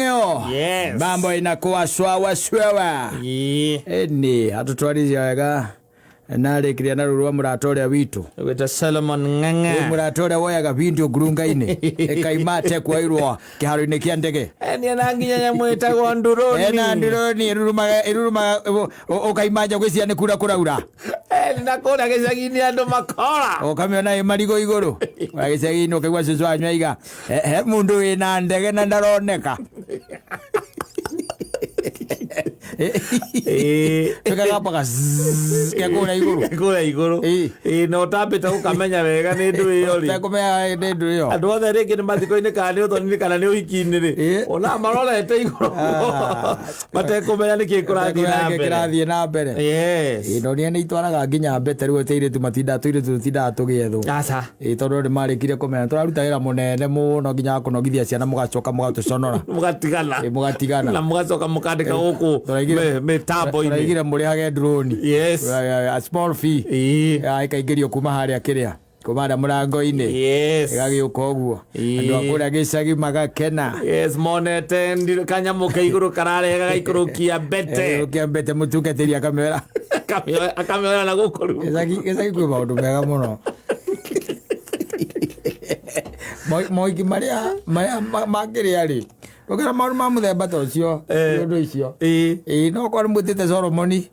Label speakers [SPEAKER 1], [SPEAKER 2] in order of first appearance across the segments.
[SPEAKER 1] Ng'eng'eo.
[SPEAKER 2] Yes.
[SPEAKER 1] Mambo inakuwa swawa swawa.
[SPEAKER 2] Ĩĩ.
[SPEAKER 1] Ĩni atũtwarithia wega na rĩkĩria na rũrũ rwa mũrata ũrĩa witũ.
[SPEAKER 2] Gwĩta Solomon
[SPEAKER 1] Ĩ
[SPEAKER 2] Ng'ang'a.
[SPEAKER 1] mũrata ũrĩa woyaga video ngurunga-inĩ ĩkaima tekuoirwo kĩharo-inĩ kĩa ndege.
[SPEAKER 2] Eni na nginya nyamũ ĩtagwo nduroni.
[SPEAKER 1] Ena nduroni ĩrurumaga ĩrurumaga ũkaima nja gwĩciria nĩ kura kũraura.
[SPEAKER 2] Eni na kũrĩa gĩcagi-inĩ andũ makora.
[SPEAKER 1] Ũkamĩona ĩ marigũ igũrũ. Wa gĩcagi-inĩ ũkaigua cũcũ wanyu aiga he mũndũ wĩna ndege na ndaroneka.
[SPEAKER 2] Ĩĩ.
[SPEAKER 1] Gakamba ke kũrĩa igũrũ.
[SPEAKER 2] Kũrĩa igũrũ.
[SPEAKER 1] Ĩĩ.
[SPEAKER 2] Ĩĩ na ũtambĩte gũkamenya wega nĩ ndũ ĩyo rĩ.
[SPEAKER 1] Ũtekũmenya nĩ ndũ ĩyo.
[SPEAKER 2] Andũ othe rĩngĩ nĩ mathiko-inĩ kana nĩ ũthoni-inĩ kana nĩ ũhiki-inĩ rĩ.
[SPEAKER 1] Ĩĩ.
[SPEAKER 2] Ona marorete igũrũ.
[SPEAKER 1] Ah.
[SPEAKER 2] Matekũmenya nĩkĩ kũrathiĩ na
[SPEAKER 1] Ũtekũmenya nĩkĩ
[SPEAKER 2] mbere.
[SPEAKER 1] kĩrathiĩ na mbere.
[SPEAKER 2] Yes.
[SPEAKER 1] Ĩĩ, no nĩ itwaraga nginya mbete rĩu tũirĩtu matindaga tũirĩtu tũtindaga tũgĩethwo.
[SPEAKER 2] Aca.
[SPEAKER 1] Ĩĩ tondũ nĩ marĩkire kũmenya tũraruta wĩra mũnene mũno nginya wa kũnogithia ciana mũgacoka mũgatũconora.
[SPEAKER 2] Mũgatigana.
[SPEAKER 1] Ĩĩ, mũgatigana.
[SPEAKER 2] Na mũgacoka mũkandĩka gũkũ
[SPEAKER 1] Tũraigire-
[SPEAKER 2] mĩtambo-inĩ.
[SPEAKER 1] Tũraigire mũrĩhage drone.
[SPEAKER 2] Yes.
[SPEAKER 1] A small fee.
[SPEAKER 2] Ĩĩ.
[SPEAKER 1] Ya, ĩkaingĩrio kuma harĩa kĩrĩa kuma harĩa mũrango-inĩ.
[SPEAKER 2] Yes.
[SPEAKER 1] Ĩgagĩũka ũguo.
[SPEAKER 2] Ĩĩ.
[SPEAKER 1] Andũ a kũrĩa gĩcagi magakena.
[SPEAKER 2] Yes, monete kanyamũ ke igũrũ kararehe gagaikũrũkia mbete.
[SPEAKER 1] Ũkia mbete mũtungatĩri akamĩoera.
[SPEAKER 2] Akamĩoya na gũkũ rĩu.
[SPEAKER 1] Gĩcagi gĩcagi kwĩ maũndũ mega mũno. Mohiki marĩa marĩa makĩrĩa rĩ ndũkĩra maũndũ ma mũthemba ta ũcio
[SPEAKER 2] Eh.
[SPEAKER 1] ũndũ icio.
[SPEAKER 2] Ĩĩ.
[SPEAKER 1] Ĩĩ no korwo nĩ mwĩtĩte Solomoni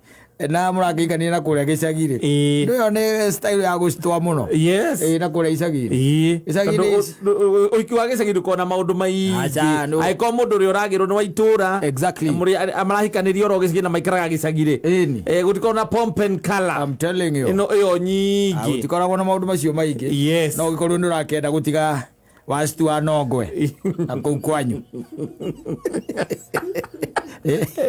[SPEAKER 1] na mũrakĩikania na kũrĩa gĩcagi rĩ.
[SPEAKER 2] Ĩĩ.
[SPEAKER 1] Ndũ ĩyo nĩ style ya gũcitwa mũno.
[SPEAKER 2] Yes.
[SPEAKER 1] Ĩĩ na kũrĩa icagi-inĩ.
[SPEAKER 2] Ĩĩ.
[SPEAKER 1] Gĩcagi-inĩ
[SPEAKER 2] Tondũ
[SPEAKER 1] ici-
[SPEAKER 2] ũhiki wa gĩcagi ndũkoragwo na maũndũ maingĩ.
[SPEAKER 1] Aca, no.
[SPEAKER 2] Angĩkorwo mũndũ ũrĩa ũragĩrwo nĩ wa itũra.
[SPEAKER 1] Exactly.
[SPEAKER 2] Marahikanĩria oro gĩcagi na maikaraga gĩcagi rĩ.
[SPEAKER 1] Ĩni.
[SPEAKER 2] Gũtikoragwo na pomp and colour.
[SPEAKER 1] I'm telling you.
[SPEAKER 2] Ĩno ĩyo
[SPEAKER 1] Ah,
[SPEAKER 2] nyingĩ.
[SPEAKER 1] Gũtikoragwo na maũndũ macio maingĩ.
[SPEAKER 2] Yes.
[SPEAKER 1] No ũgĩkorwo nĩ ũrakĩenda gũtiga wacitu wa nongwe na kũu kwanyu.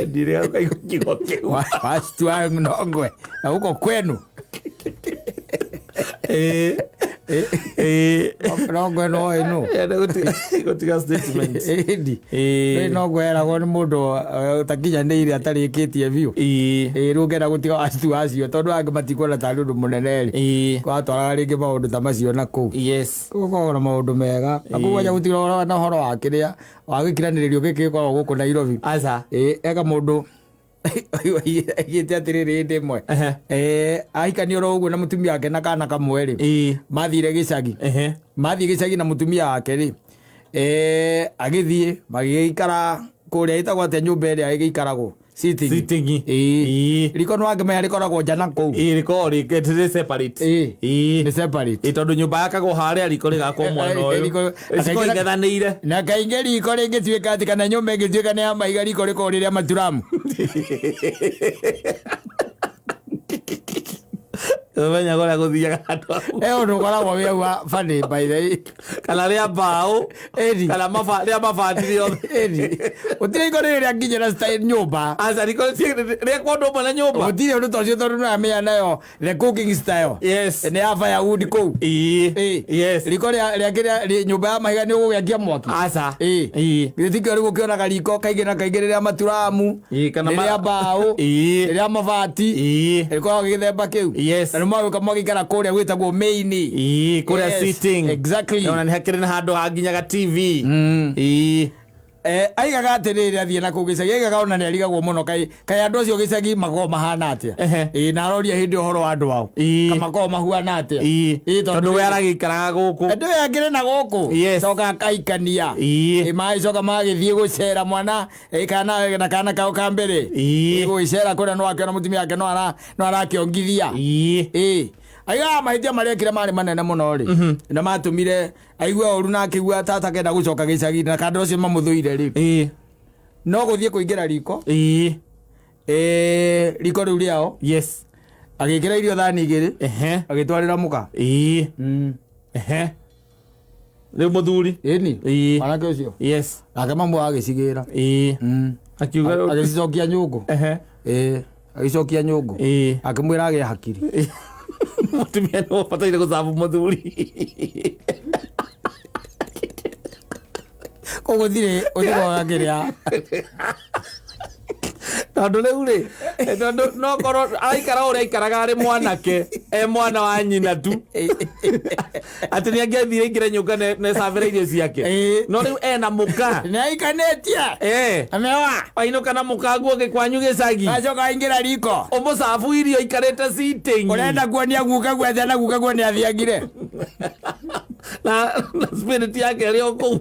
[SPEAKER 2] Ndirĩ ũkaigua kiugo kĩu.
[SPEAKER 1] Wacitu wa nongwe na huko kwenu.
[SPEAKER 2] Ĩĩ. Ĩĩ.
[SPEAKER 1] Nongwe no ĩno.
[SPEAKER 2] Enda gũtiga statement.
[SPEAKER 1] Ĩndi.
[SPEAKER 2] Ĩĩ.
[SPEAKER 1] Nongwe eragwo nĩ mũndũ ũtakinyanĩire atarĩkĩtie biũ.
[SPEAKER 2] Ĩĩ.
[SPEAKER 1] Ĩĩ rĩu ũngĩenda gũtiga wacitu wacio tondũ angĩ matikuona tarĩ ũndũ mũnene rĩ.
[SPEAKER 2] Ĩĩ.
[SPEAKER 1] Watwaraga rĩngĩ maũndũ ta macio na kũu.
[SPEAKER 2] Yes.
[SPEAKER 1] Gũkoragwo na maũndũ mega na kũu wanja gũtirĩ ũhoro na ũhoro wa kĩrĩa wa gĩkiranĩrĩrio gĩkĩ gĩkoragwo gũkũ Nairobi.
[SPEAKER 2] Aca.
[SPEAKER 1] Ĩĩ eka mũndũ aigĩte atĩrĩrĩ hĩndĩ ĩmwe.
[SPEAKER 2] Ehe.
[SPEAKER 1] Ĩĩ ahikania oro ũguo na mũtumia wake na kana kamwe rĩ.
[SPEAKER 2] Ĩĩ.
[SPEAKER 1] Mathire gĩcagi.
[SPEAKER 2] Ehe.
[SPEAKER 1] Mathiĩ gĩcagi na mũtumia wake rĩ. Ĩĩ agĩthiĩ magĩgĩikara kũrĩa ĩtagwo atĩa nyũmba ĩrĩa ĩgĩikaragwo sitting.
[SPEAKER 2] Sitting.
[SPEAKER 1] Ĩĩ.
[SPEAKER 2] Ĩĩ.
[SPEAKER 1] Riko nĩ wakĩmenya rĩkoragwo nja na kũu.
[SPEAKER 2] Ĩĩ rĩkoragwo rĩ separate.
[SPEAKER 1] Ĩĩ.
[SPEAKER 2] Ĩĩ.
[SPEAKER 1] Nĩ separate.
[SPEAKER 2] Ĩĩ tondũ nyũmba yakagwo harĩa riko rĩgakwo mwena ũyũ.
[SPEAKER 1] Riko-
[SPEAKER 2] Cikoragwo ing'ethanĩire.
[SPEAKER 1] Na kaingĩ riko rĩngĩtuĩka atĩ kana nyũmba ĩngĩtuĩka nĩ ya mahiga riko rĩkoragwo rĩ rĩa maturamu.
[SPEAKER 2] Ũmenyaga ũrĩa gũthiaga andũ au.
[SPEAKER 1] He ũndũ ũkoragwo wĩ hau wa funny by the way.
[SPEAKER 2] Kana rĩa mbaũ.
[SPEAKER 1] Ĩni.
[SPEAKER 2] Kana rĩa mabati rĩothe.
[SPEAKER 1] Ĩni. Gũtirĩ riko rĩrĩ rĩa nginya na style nyũmba.
[SPEAKER 2] Aca riko rĩakwo ũndũ ũmwe na nyũmba.
[SPEAKER 1] Gũtirĩ ũndũ ta ũcio tondũ nĩũramenya nayo the cooking style.
[SPEAKER 2] Yes.
[SPEAKER 1] Nĩ ya firewood kũu.
[SPEAKER 2] Ĩĩ.
[SPEAKER 1] Ĩĩ.
[SPEAKER 2] Yes.
[SPEAKER 1] Riko rĩa rĩa kĩrĩa nyũmba ya mahiga nĩ ũgũgĩakia mwaki.
[SPEAKER 2] Aca.
[SPEAKER 1] Ĩĩ.
[SPEAKER 2] Ĩĩ.
[SPEAKER 1] Githĩ tikĩo rĩu ũkĩonaga riko kaingĩ na kaingĩ rĩrĩa maturamu.
[SPEAKER 2] Ĩĩ, kana
[SPEAKER 1] Rĩrĩa mbaũ.
[SPEAKER 2] Ĩĩ.
[SPEAKER 1] Rĩrĩa mabati.
[SPEAKER 2] Ĩĩ.
[SPEAKER 1] Rĩkoragwo gĩthemba kĩu.
[SPEAKER 2] Yes.
[SPEAKER 1] Na nĩ magũka magĩikara kũrĩa gwĩtagwo main.
[SPEAKER 2] Ĩĩ, kũrĩa
[SPEAKER 1] Yes,
[SPEAKER 2] sitting.
[SPEAKER 1] exactly.
[SPEAKER 2] Ona nĩ hakĩrĩ na handũ ha nginyaga TV. Ĩĩ.
[SPEAKER 1] Aigaga atĩrĩrĩ athiĩ na kũu gĩcagi aigaga ona nĩ arigagwo mũno kaĩ kaĩ andũ acio gĩcagi makoragwo mahana atĩa.
[SPEAKER 2] Ehe.
[SPEAKER 1] Ĩĩ na aroria hĩndĩ ũhoro wa andũ ao.
[SPEAKER 2] Ĩĩ.
[SPEAKER 1] Ka makoragwo mahuana atĩa.
[SPEAKER 2] Ĩĩ.
[SPEAKER 1] Ĩĩ
[SPEAKER 2] Tondũ we aragĩikaraga gũkũ.
[SPEAKER 1] Andũ aya akĩrĩ na gũkũ.
[SPEAKER 2] Yes.
[SPEAKER 1] Coka akaikania.
[SPEAKER 2] Ĩĩ.
[SPEAKER 1] Ĩĩ magĩcoka magĩthiĩ gũcera mwana ĩĩ kana na kana kao ka mbere.
[SPEAKER 2] Ĩĩ.
[SPEAKER 1] Gũgĩcera kũrĩa no akĩona mũtumia wake no ara no arakĩongithia.
[SPEAKER 2] Ĩĩ.
[SPEAKER 1] Ĩĩ. Aigaga mahĩtia marĩa ekire marĩ manene mũno rĩ. Na matũmire aigue ũru na akĩigua ta atakenda gũcoka gĩcagi na kandũ acio mamũthũire rĩ.
[SPEAKER 2] Ĩĩ.
[SPEAKER 1] No gũthiĩ kũingĩra riko.
[SPEAKER 2] Ĩĩ.
[SPEAKER 1] Ĩĩ riko rĩu rĩao.
[SPEAKER 2] Yes.
[SPEAKER 1] Agĩkĩra irio thani igĩrĩ.
[SPEAKER 2] Ehe.
[SPEAKER 1] Agĩtwarĩra mũka.
[SPEAKER 2] Ĩĩ. Ehe. Rĩu mũthuri.
[SPEAKER 1] Ĩni.
[SPEAKER 2] Ĩĩ.
[SPEAKER 1] Mwanake ũcio.
[SPEAKER 2] Yes.
[SPEAKER 1] Nake mamu agĩcigĩra.
[SPEAKER 2] Ĩĩ. Akiuga
[SPEAKER 1] Agĩcicokia nyũngũ.
[SPEAKER 2] Ehe.
[SPEAKER 1] Ĩĩ. Agĩcokia nyũngũ.
[SPEAKER 2] Ĩĩ.
[SPEAKER 1] Akĩmwĩra agĩe hakiri.
[SPEAKER 2] Mũtumia nĩ ũbataire gũcabu mũthuri.
[SPEAKER 1] Koguo gũtirĩ ũtigoga kĩrĩa.
[SPEAKER 2] Tondũ rĩu rĩ, tondũ no korwo araikara ũrĩa aikaraga arĩ mwanake, e mwana wa nyina tu, atĩ nĩ angĩathire aingĩre nyũmba necabĩre irio ciake. No rĩu ena mũka.
[SPEAKER 1] Nĩ aikanĩtie. Amewa.
[SPEAKER 2] Wainũka na mũka guoke kwanyu gĩcagi.
[SPEAKER 1] Acoka aingĩra riko.
[SPEAKER 2] Ũmũcabu irio aikarĩte sitting.
[SPEAKER 1] Ũrenda kuonia guka guo na guka guo nĩ athiangire.
[SPEAKER 2] Na spirit yake ĩrĩ o kũu.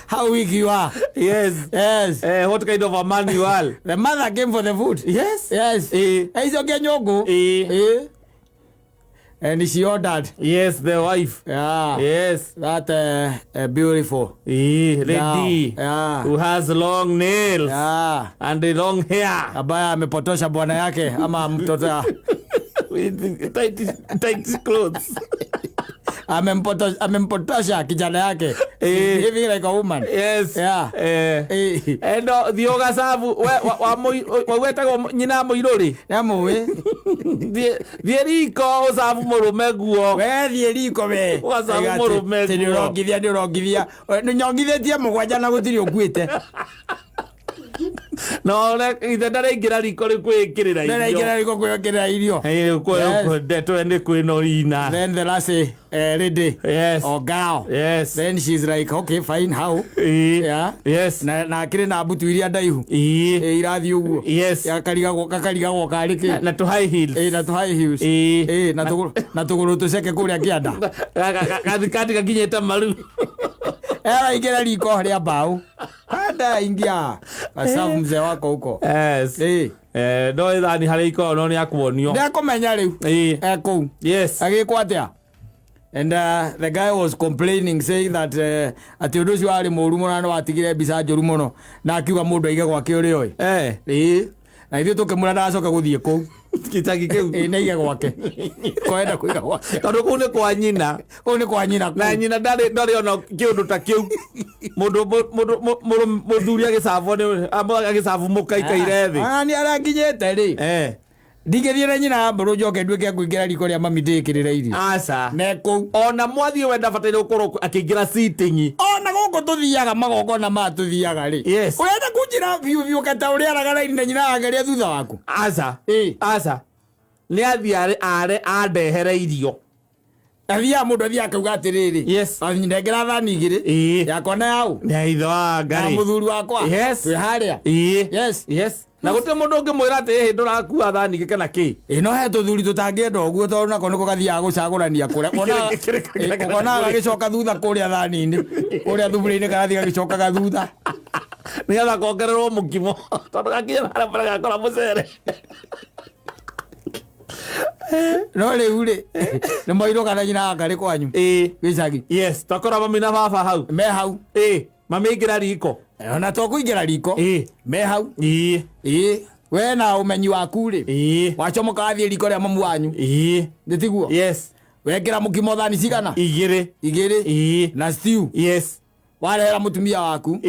[SPEAKER 1] How weak you are.
[SPEAKER 2] Yes.
[SPEAKER 1] Yes.
[SPEAKER 2] What kind of a man you are?
[SPEAKER 1] The mother came for the food.
[SPEAKER 2] Yes.
[SPEAKER 1] Yes. Aicokia nyũngũ. And she ordered.
[SPEAKER 2] Yes, the wife.
[SPEAKER 1] Yeah.
[SPEAKER 2] Yes.
[SPEAKER 1] That beautiful.
[SPEAKER 2] Lady.
[SPEAKER 1] Yeah.
[SPEAKER 2] Who has long nails.
[SPEAKER 1] Yeah.
[SPEAKER 2] And the long hair.
[SPEAKER 1] Ambaye amepotosha bwana yake ama mtoto.
[SPEAKER 2] With tight clothes.
[SPEAKER 1] Amempotosha kijana yake. Living like a woman.
[SPEAKER 2] Yes.
[SPEAKER 1] Yeah.
[SPEAKER 2] Endo thiĩ ũgacabu wetagwo nyina mũirũrĩ.
[SPEAKER 1] Nĩamũĩ.
[SPEAKER 2] Thiĩ riko ũcabu mũrũme guo.
[SPEAKER 1] We thiĩ riko we.
[SPEAKER 2] Ũgacabu mũrũme
[SPEAKER 1] Nĩ
[SPEAKER 2] guo.
[SPEAKER 1] ũrongithia, nĩ ũrongithia. Nyongithĩtie mũgwanja na gũtirĩ ũkuĩte.
[SPEAKER 2] No ithe ndaraingĩra riko rĩu kwĩĩkĩrĩra irio.
[SPEAKER 1] Ndaraingĩra riko kwĩĩkĩrĩra irio.
[SPEAKER 2] Ndeto nĩ kwĩnorina.
[SPEAKER 1] Then the last lady.
[SPEAKER 2] Yes.
[SPEAKER 1] Or girl.
[SPEAKER 2] Yes.
[SPEAKER 1] Then she's like, okay, fine, how? Yeah.
[SPEAKER 2] Yes.
[SPEAKER 1] Na akĩrĩ na mbutu iria ndaihu. Irathiĩ ũguo.
[SPEAKER 2] Yes.
[SPEAKER 1] Gakarigagwo karĩ kĩ?
[SPEAKER 2] Na tũ high heels.
[SPEAKER 1] Na tũ high heels. Na tũgũrũ tũceke kũrĩa kĩanda.
[SPEAKER 2] Gathikati gakinyĩte maru.
[SPEAKER 1] Araingĩra riko rĩa mbaũ. Handa ingia. Asafu mzee wako huko.
[SPEAKER 2] Yes. No ithani harĩa ikoragwo no nĩ akuonio.
[SPEAKER 1] Nĩ akũmenya rĩu. Kũu.
[SPEAKER 2] Yes.
[SPEAKER 1] Agĩkwo atĩa? And the guy was complaining saying that atĩ ũndũ ũcio warĩ mũru mũno na nĩ watigire mbica njũru mũno na akiuga mũndũ aige gwake ũrĩa oĩ. Na ithuĩ tũkĩmwĩra ndagacoke gũthiĩ kũu.
[SPEAKER 2] Gĩcagi kĩu.
[SPEAKER 1] Nĩ aige gwake. Kwenda kũiga gwake.
[SPEAKER 2] Tondũ kũu nĩ kwa nyina.
[SPEAKER 1] Kũu nĩ kwa nyina.
[SPEAKER 2] Na nyina ndarĩ ona kĩũndũ ta kĩu. Mũndũ mũthuri agĩcabwo nĩ agĩcabu mũka ikaire thĩ.
[SPEAKER 1] Nĩ arakinyĩte rĩ. Ndingĩthiĩ na nyina mbũrũ njoke nduĩke kũingĩra riko rĩa mami ndĩĩkĩrĩre irio.
[SPEAKER 2] Aca.
[SPEAKER 1] Ne kũu.
[SPEAKER 2] Ona mwathiĩ we ndabataire gũkorwo akĩingĩra sitting.
[SPEAKER 1] Ona gũkũ tũthiaga magongona maya tũthiaga rĩ.
[SPEAKER 2] Yes.
[SPEAKER 1] Ũrenda kũnjĩra biũ biũ kata ũrĩa araga raini na nyina ageria thutha waku.
[SPEAKER 2] Aca. Aca. Nĩ athiĩ are andehere irio.
[SPEAKER 1] Athiaga mũndũ athiaga akauga atĩrĩrĩ.
[SPEAKER 2] Yes.
[SPEAKER 1] Nengera thani igĩrĩ. Yakwa na yau.
[SPEAKER 2] Na ithe wa Ngai.
[SPEAKER 1] Na mũthuri wakwa.
[SPEAKER 2] Yes.
[SPEAKER 1] Twĩ harĩa. Yes.
[SPEAKER 2] Yes. Na gũtirĩ mũndũ ũngĩmwĩra atĩ ĩhĩ ndũrakua thani kana kĩ.
[SPEAKER 1] No he tũthuri tũtangĩenda ũguo tondũ nako nĩko gathiaga gũcagũrania kũrĩa. Ũkonaga gagĩcoka thutha kũrĩa thani-inĩ. Kũrĩa thuburia-inĩ karathiĩ gagĩcokaga thutha.
[SPEAKER 2] Nĩgetha kongererwo mũkimo. Tondũ gakinya harĩa mbere gakora mũcere.
[SPEAKER 1] No rĩu rĩ, nĩ mwairũka na nyina wa ngarĩ kwanyu. Gĩcagi.
[SPEAKER 2] Yes, twakora mami na baba hau.
[SPEAKER 1] Me hau.
[SPEAKER 2] Mami aingĩra riko.
[SPEAKER 1] Ona to kũingĩra riko. Me hau. We na ũmenyi waku rĩ. Wacomoka wathiĩ riko rĩa mamu wanyu. Nĩ tiguo?
[SPEAKER 2] Yes.
[SPEAKER 1] Wekĩra mũkimo thani cigana?
[SPEAKER 2] Igĩrĩ.
[SPEAKER 1] Igĩrĩ. Na stew.
[SPEAKER 2] Yes.
[SPEAKER 1] Warehera mũtumia waku.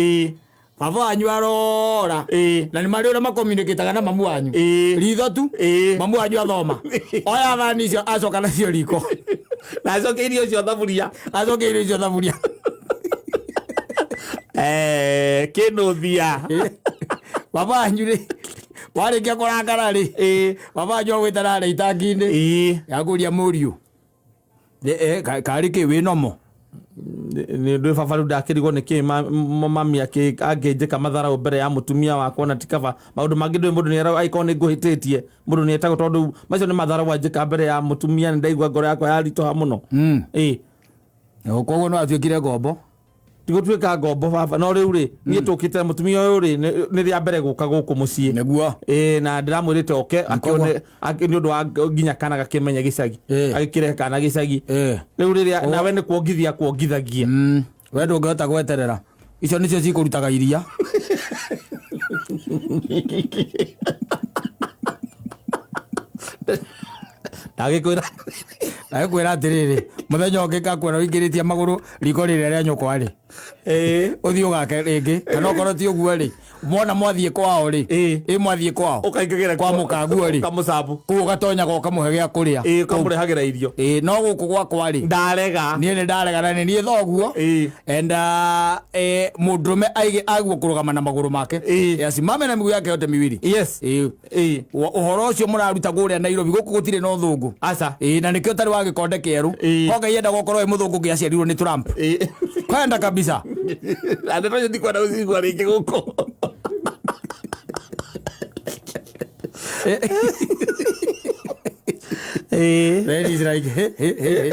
[SPEAKER 1] Baba wanyu arora. Na nĩ marĩ ũrĩa makomunicataga na mamu wanyu. Ritho tu. Mamu wanyu athoma. Oya thani icio acoka nacio riko.
[SPEAKER 2] Na acoke irio icio thaburia.
[SPEAKER 1] Acoke irio icio thaburia.
[SPEAKER 2] Kĩnũthia.
[SPEAKER 1] Baba wanyu rĩ, warĩkia kũrakara rĩ, baba wanyu agwĩta narĩa itangi-inĩ. Akũria mũriũ. Karĩ kĩ wĩ nomo?
[SPEAKER 2] Nĩ ndũ baba rĩu ndakĩrigwo nĩ kĩ mami angĩnjĩka matharaũ mbere ya mũtumia wakwa na ti kaba maũndũ mangĩ ndũĩ mũndũ nĩeragwo angĩkorwo nĩ ngũhĩtĩtie mũndũ nĩetagwo tondũ macio nĩ matharaũ anjĩka mbere ya mũtumia nĩ ndaigua ngoro yakwa yaritũha mũno.
[SPEAKER 1] Koguo no atuĩkire ngombo.
[SPEAKER 2] Tigũtuĩka ngombo baba no rĩu rĩ niĩ tũkĩte mũtumia ũyũ rĩ nĩ rĩa mbere gũka gũkũ mũciĩ.
[SPEAKER 1] Nĩguo.
[SPEAKER 2] Na ndĩramwĩrĩte oke akĩone nĩ ũndũ wa nginya kana gakĩmenye gĩcagi. Agĩkĩrehe kana gĩcagi. Rĩu rĩrĩa nawe nĩ kuongithia kuongithagia.
[SPEAKER 1] We ndũngĩhota gweterera. Icio nĩcio cikũrutaga iria.
[SPEAKER 2] Ndagĩkwĩra.
[SPEAKER 1] Ndagĩkwĩra atĩrĩrĩ, mũthenya ũngĩ ngakuona ũingĩrĩtie magũrũ riko rĩrĩa rĩa nyũkwa rĩ. Ũthiĩ ũgake rĩngĩ, kana okorwo ti ũguo rĩ, mwona mwathiĩ kwao rĩ, ĩ mwathiĩ kwao
[SPEAKER 2] Ũkaingĩra
[SPEAKER 1] kwa mũkaguo rĩ,
[SPEAKER 2] Ũkamũcabu.
[SPEAKER 1] kũu ũgatonyaga ũkamũhe gĩa kũrĩa.
[SPEAKER 2] Ĩĩ, ũkamũrehagĩra irio.
[SPEAKER 1] Ĩ, no gũkũ gwakwa rĩ,
[SPEAKER 2] Ndarega.
[SPEAKER 1] niĩ nĩ ndaregana, nĩ niĩ thoguo. And mũndũrũme aige aguo kũrũgama na magũrũ make. Asimame na miguu yake yote miwili. Ĩ. Ũhoro ũcio mũraruta kũrĩa Nairobi, gũkũ gũtirĩ na ũthũngũ.
[SPEAKER 2] Aca.
[SPEAKER 1] Ĩ, na nĩkĩo ũtarĩ wa gĩkonde kĩerũ. Ko Ngai endaga ũkorwo wĩ mũthũngũ ũngĩaciarirwo nĩ Trump. Kwenda kabisa.
[SPEAKER 2] Na ndeto icio ndikwenda gũcigua rĩngĩ gũkũ.
[SPEAKER 1] Then he's like, hey, hey, hey, hey.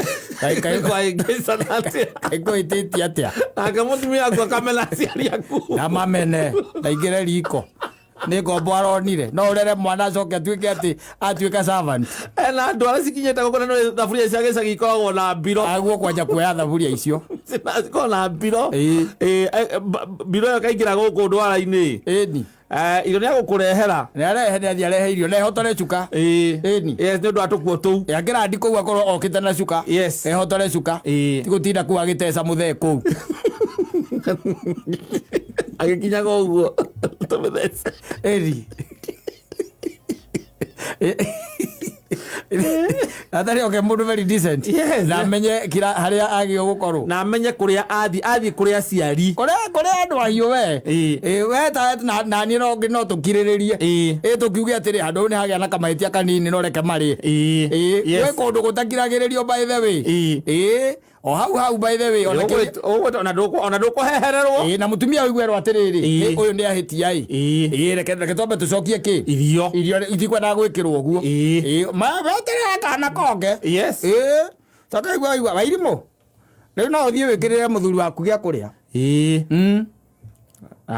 [SPEAKER 2] Kwaingĩcana atĩa?
[SPEAKER 1] Kaikoĩtĩtie atĩa?
[SPEAKER 2] Nake mũtumia waku akamena aciari aku.
[SPEAKER 1] Na mamene ndaingĩre riko nĩ ngombo aronire, no ũrere mwana acoke atuĩke atĩ atuĩka servant.
[SPEAKER 2] Ena andũ arĩa cikinyĩte gũkũ na nĩ thaburia cia gĩcagi ikoragwo na mbiro.
[SPEAKER 1] Aguo kwanja kuoya thaburia icio.
[SPEAKER 2] Cikoragwo na mbiro. Ĩĩ, mbiro ĩyo ĩkaingĩra gũkũ ndwara-inĩ.
[SPEAKER 1] Ĩni.
[SPEAKER 2] Irio nĩ agũkũrehera.
[SPEAKER 1] Nĩ arehe, nĩ athiĩ arehe irio na ehotore cuka. Ĩni.
[SPEAKER 2] Yes, nĩ ũndũ wa tũkuo tũu.
[SPEAKER 1] Akĩrandi kũu akorwo okĩte na cuka. Ehotore cuka. Ti gũtinda kũu agĩteca mũthee kũu.
[SPEAKER 2] Agĩkinyaga ũguo tũmĩthece.
[SPEAKER 1] Ĩni. Atarĩ oke mũndũ very decent. Na amenye kira harĩa agĩrĩirwo gũkorwo.
[SPEAKER 2] Na amenye kũrĩa athiĩ kũrĩa aciari.
[SPEAKER 1] Kũrĩa andũ ahiũ we. Ĩ, we ta na niĩ no tũkirĩrĩrie. Ĩ, tũkiuge atĩrĩ, handũ hau nĩ hagĩa na kamahĩtia kanini, no reke marĩe. Ĩ, gwĩ kũndũ gũtakiragĩrĩrio, by the way. Ĩ, o hau hau, by the way, ona
[SPEAKER 2] Ona ndũkũhehererwo.
[SPEAKER 1] Ĩ, na mũtumia ũiguerwo atĩrĩrĩ, ĩ, ũyũ nĩ ahĩtia ĩ. Ĩ, reke twambe tũcokie kĩ
[SPEAKER 2] Irio.
[SPEAKER 1] Irio itikwendaga gwĩkĩrwo ũguo. Ĩ, weterere kana konge. Ĩ, coka igua igua wairimũ rĩu no ũthiĩ wĩkĩrĩre mũthuri waku gĩa kũrĩa.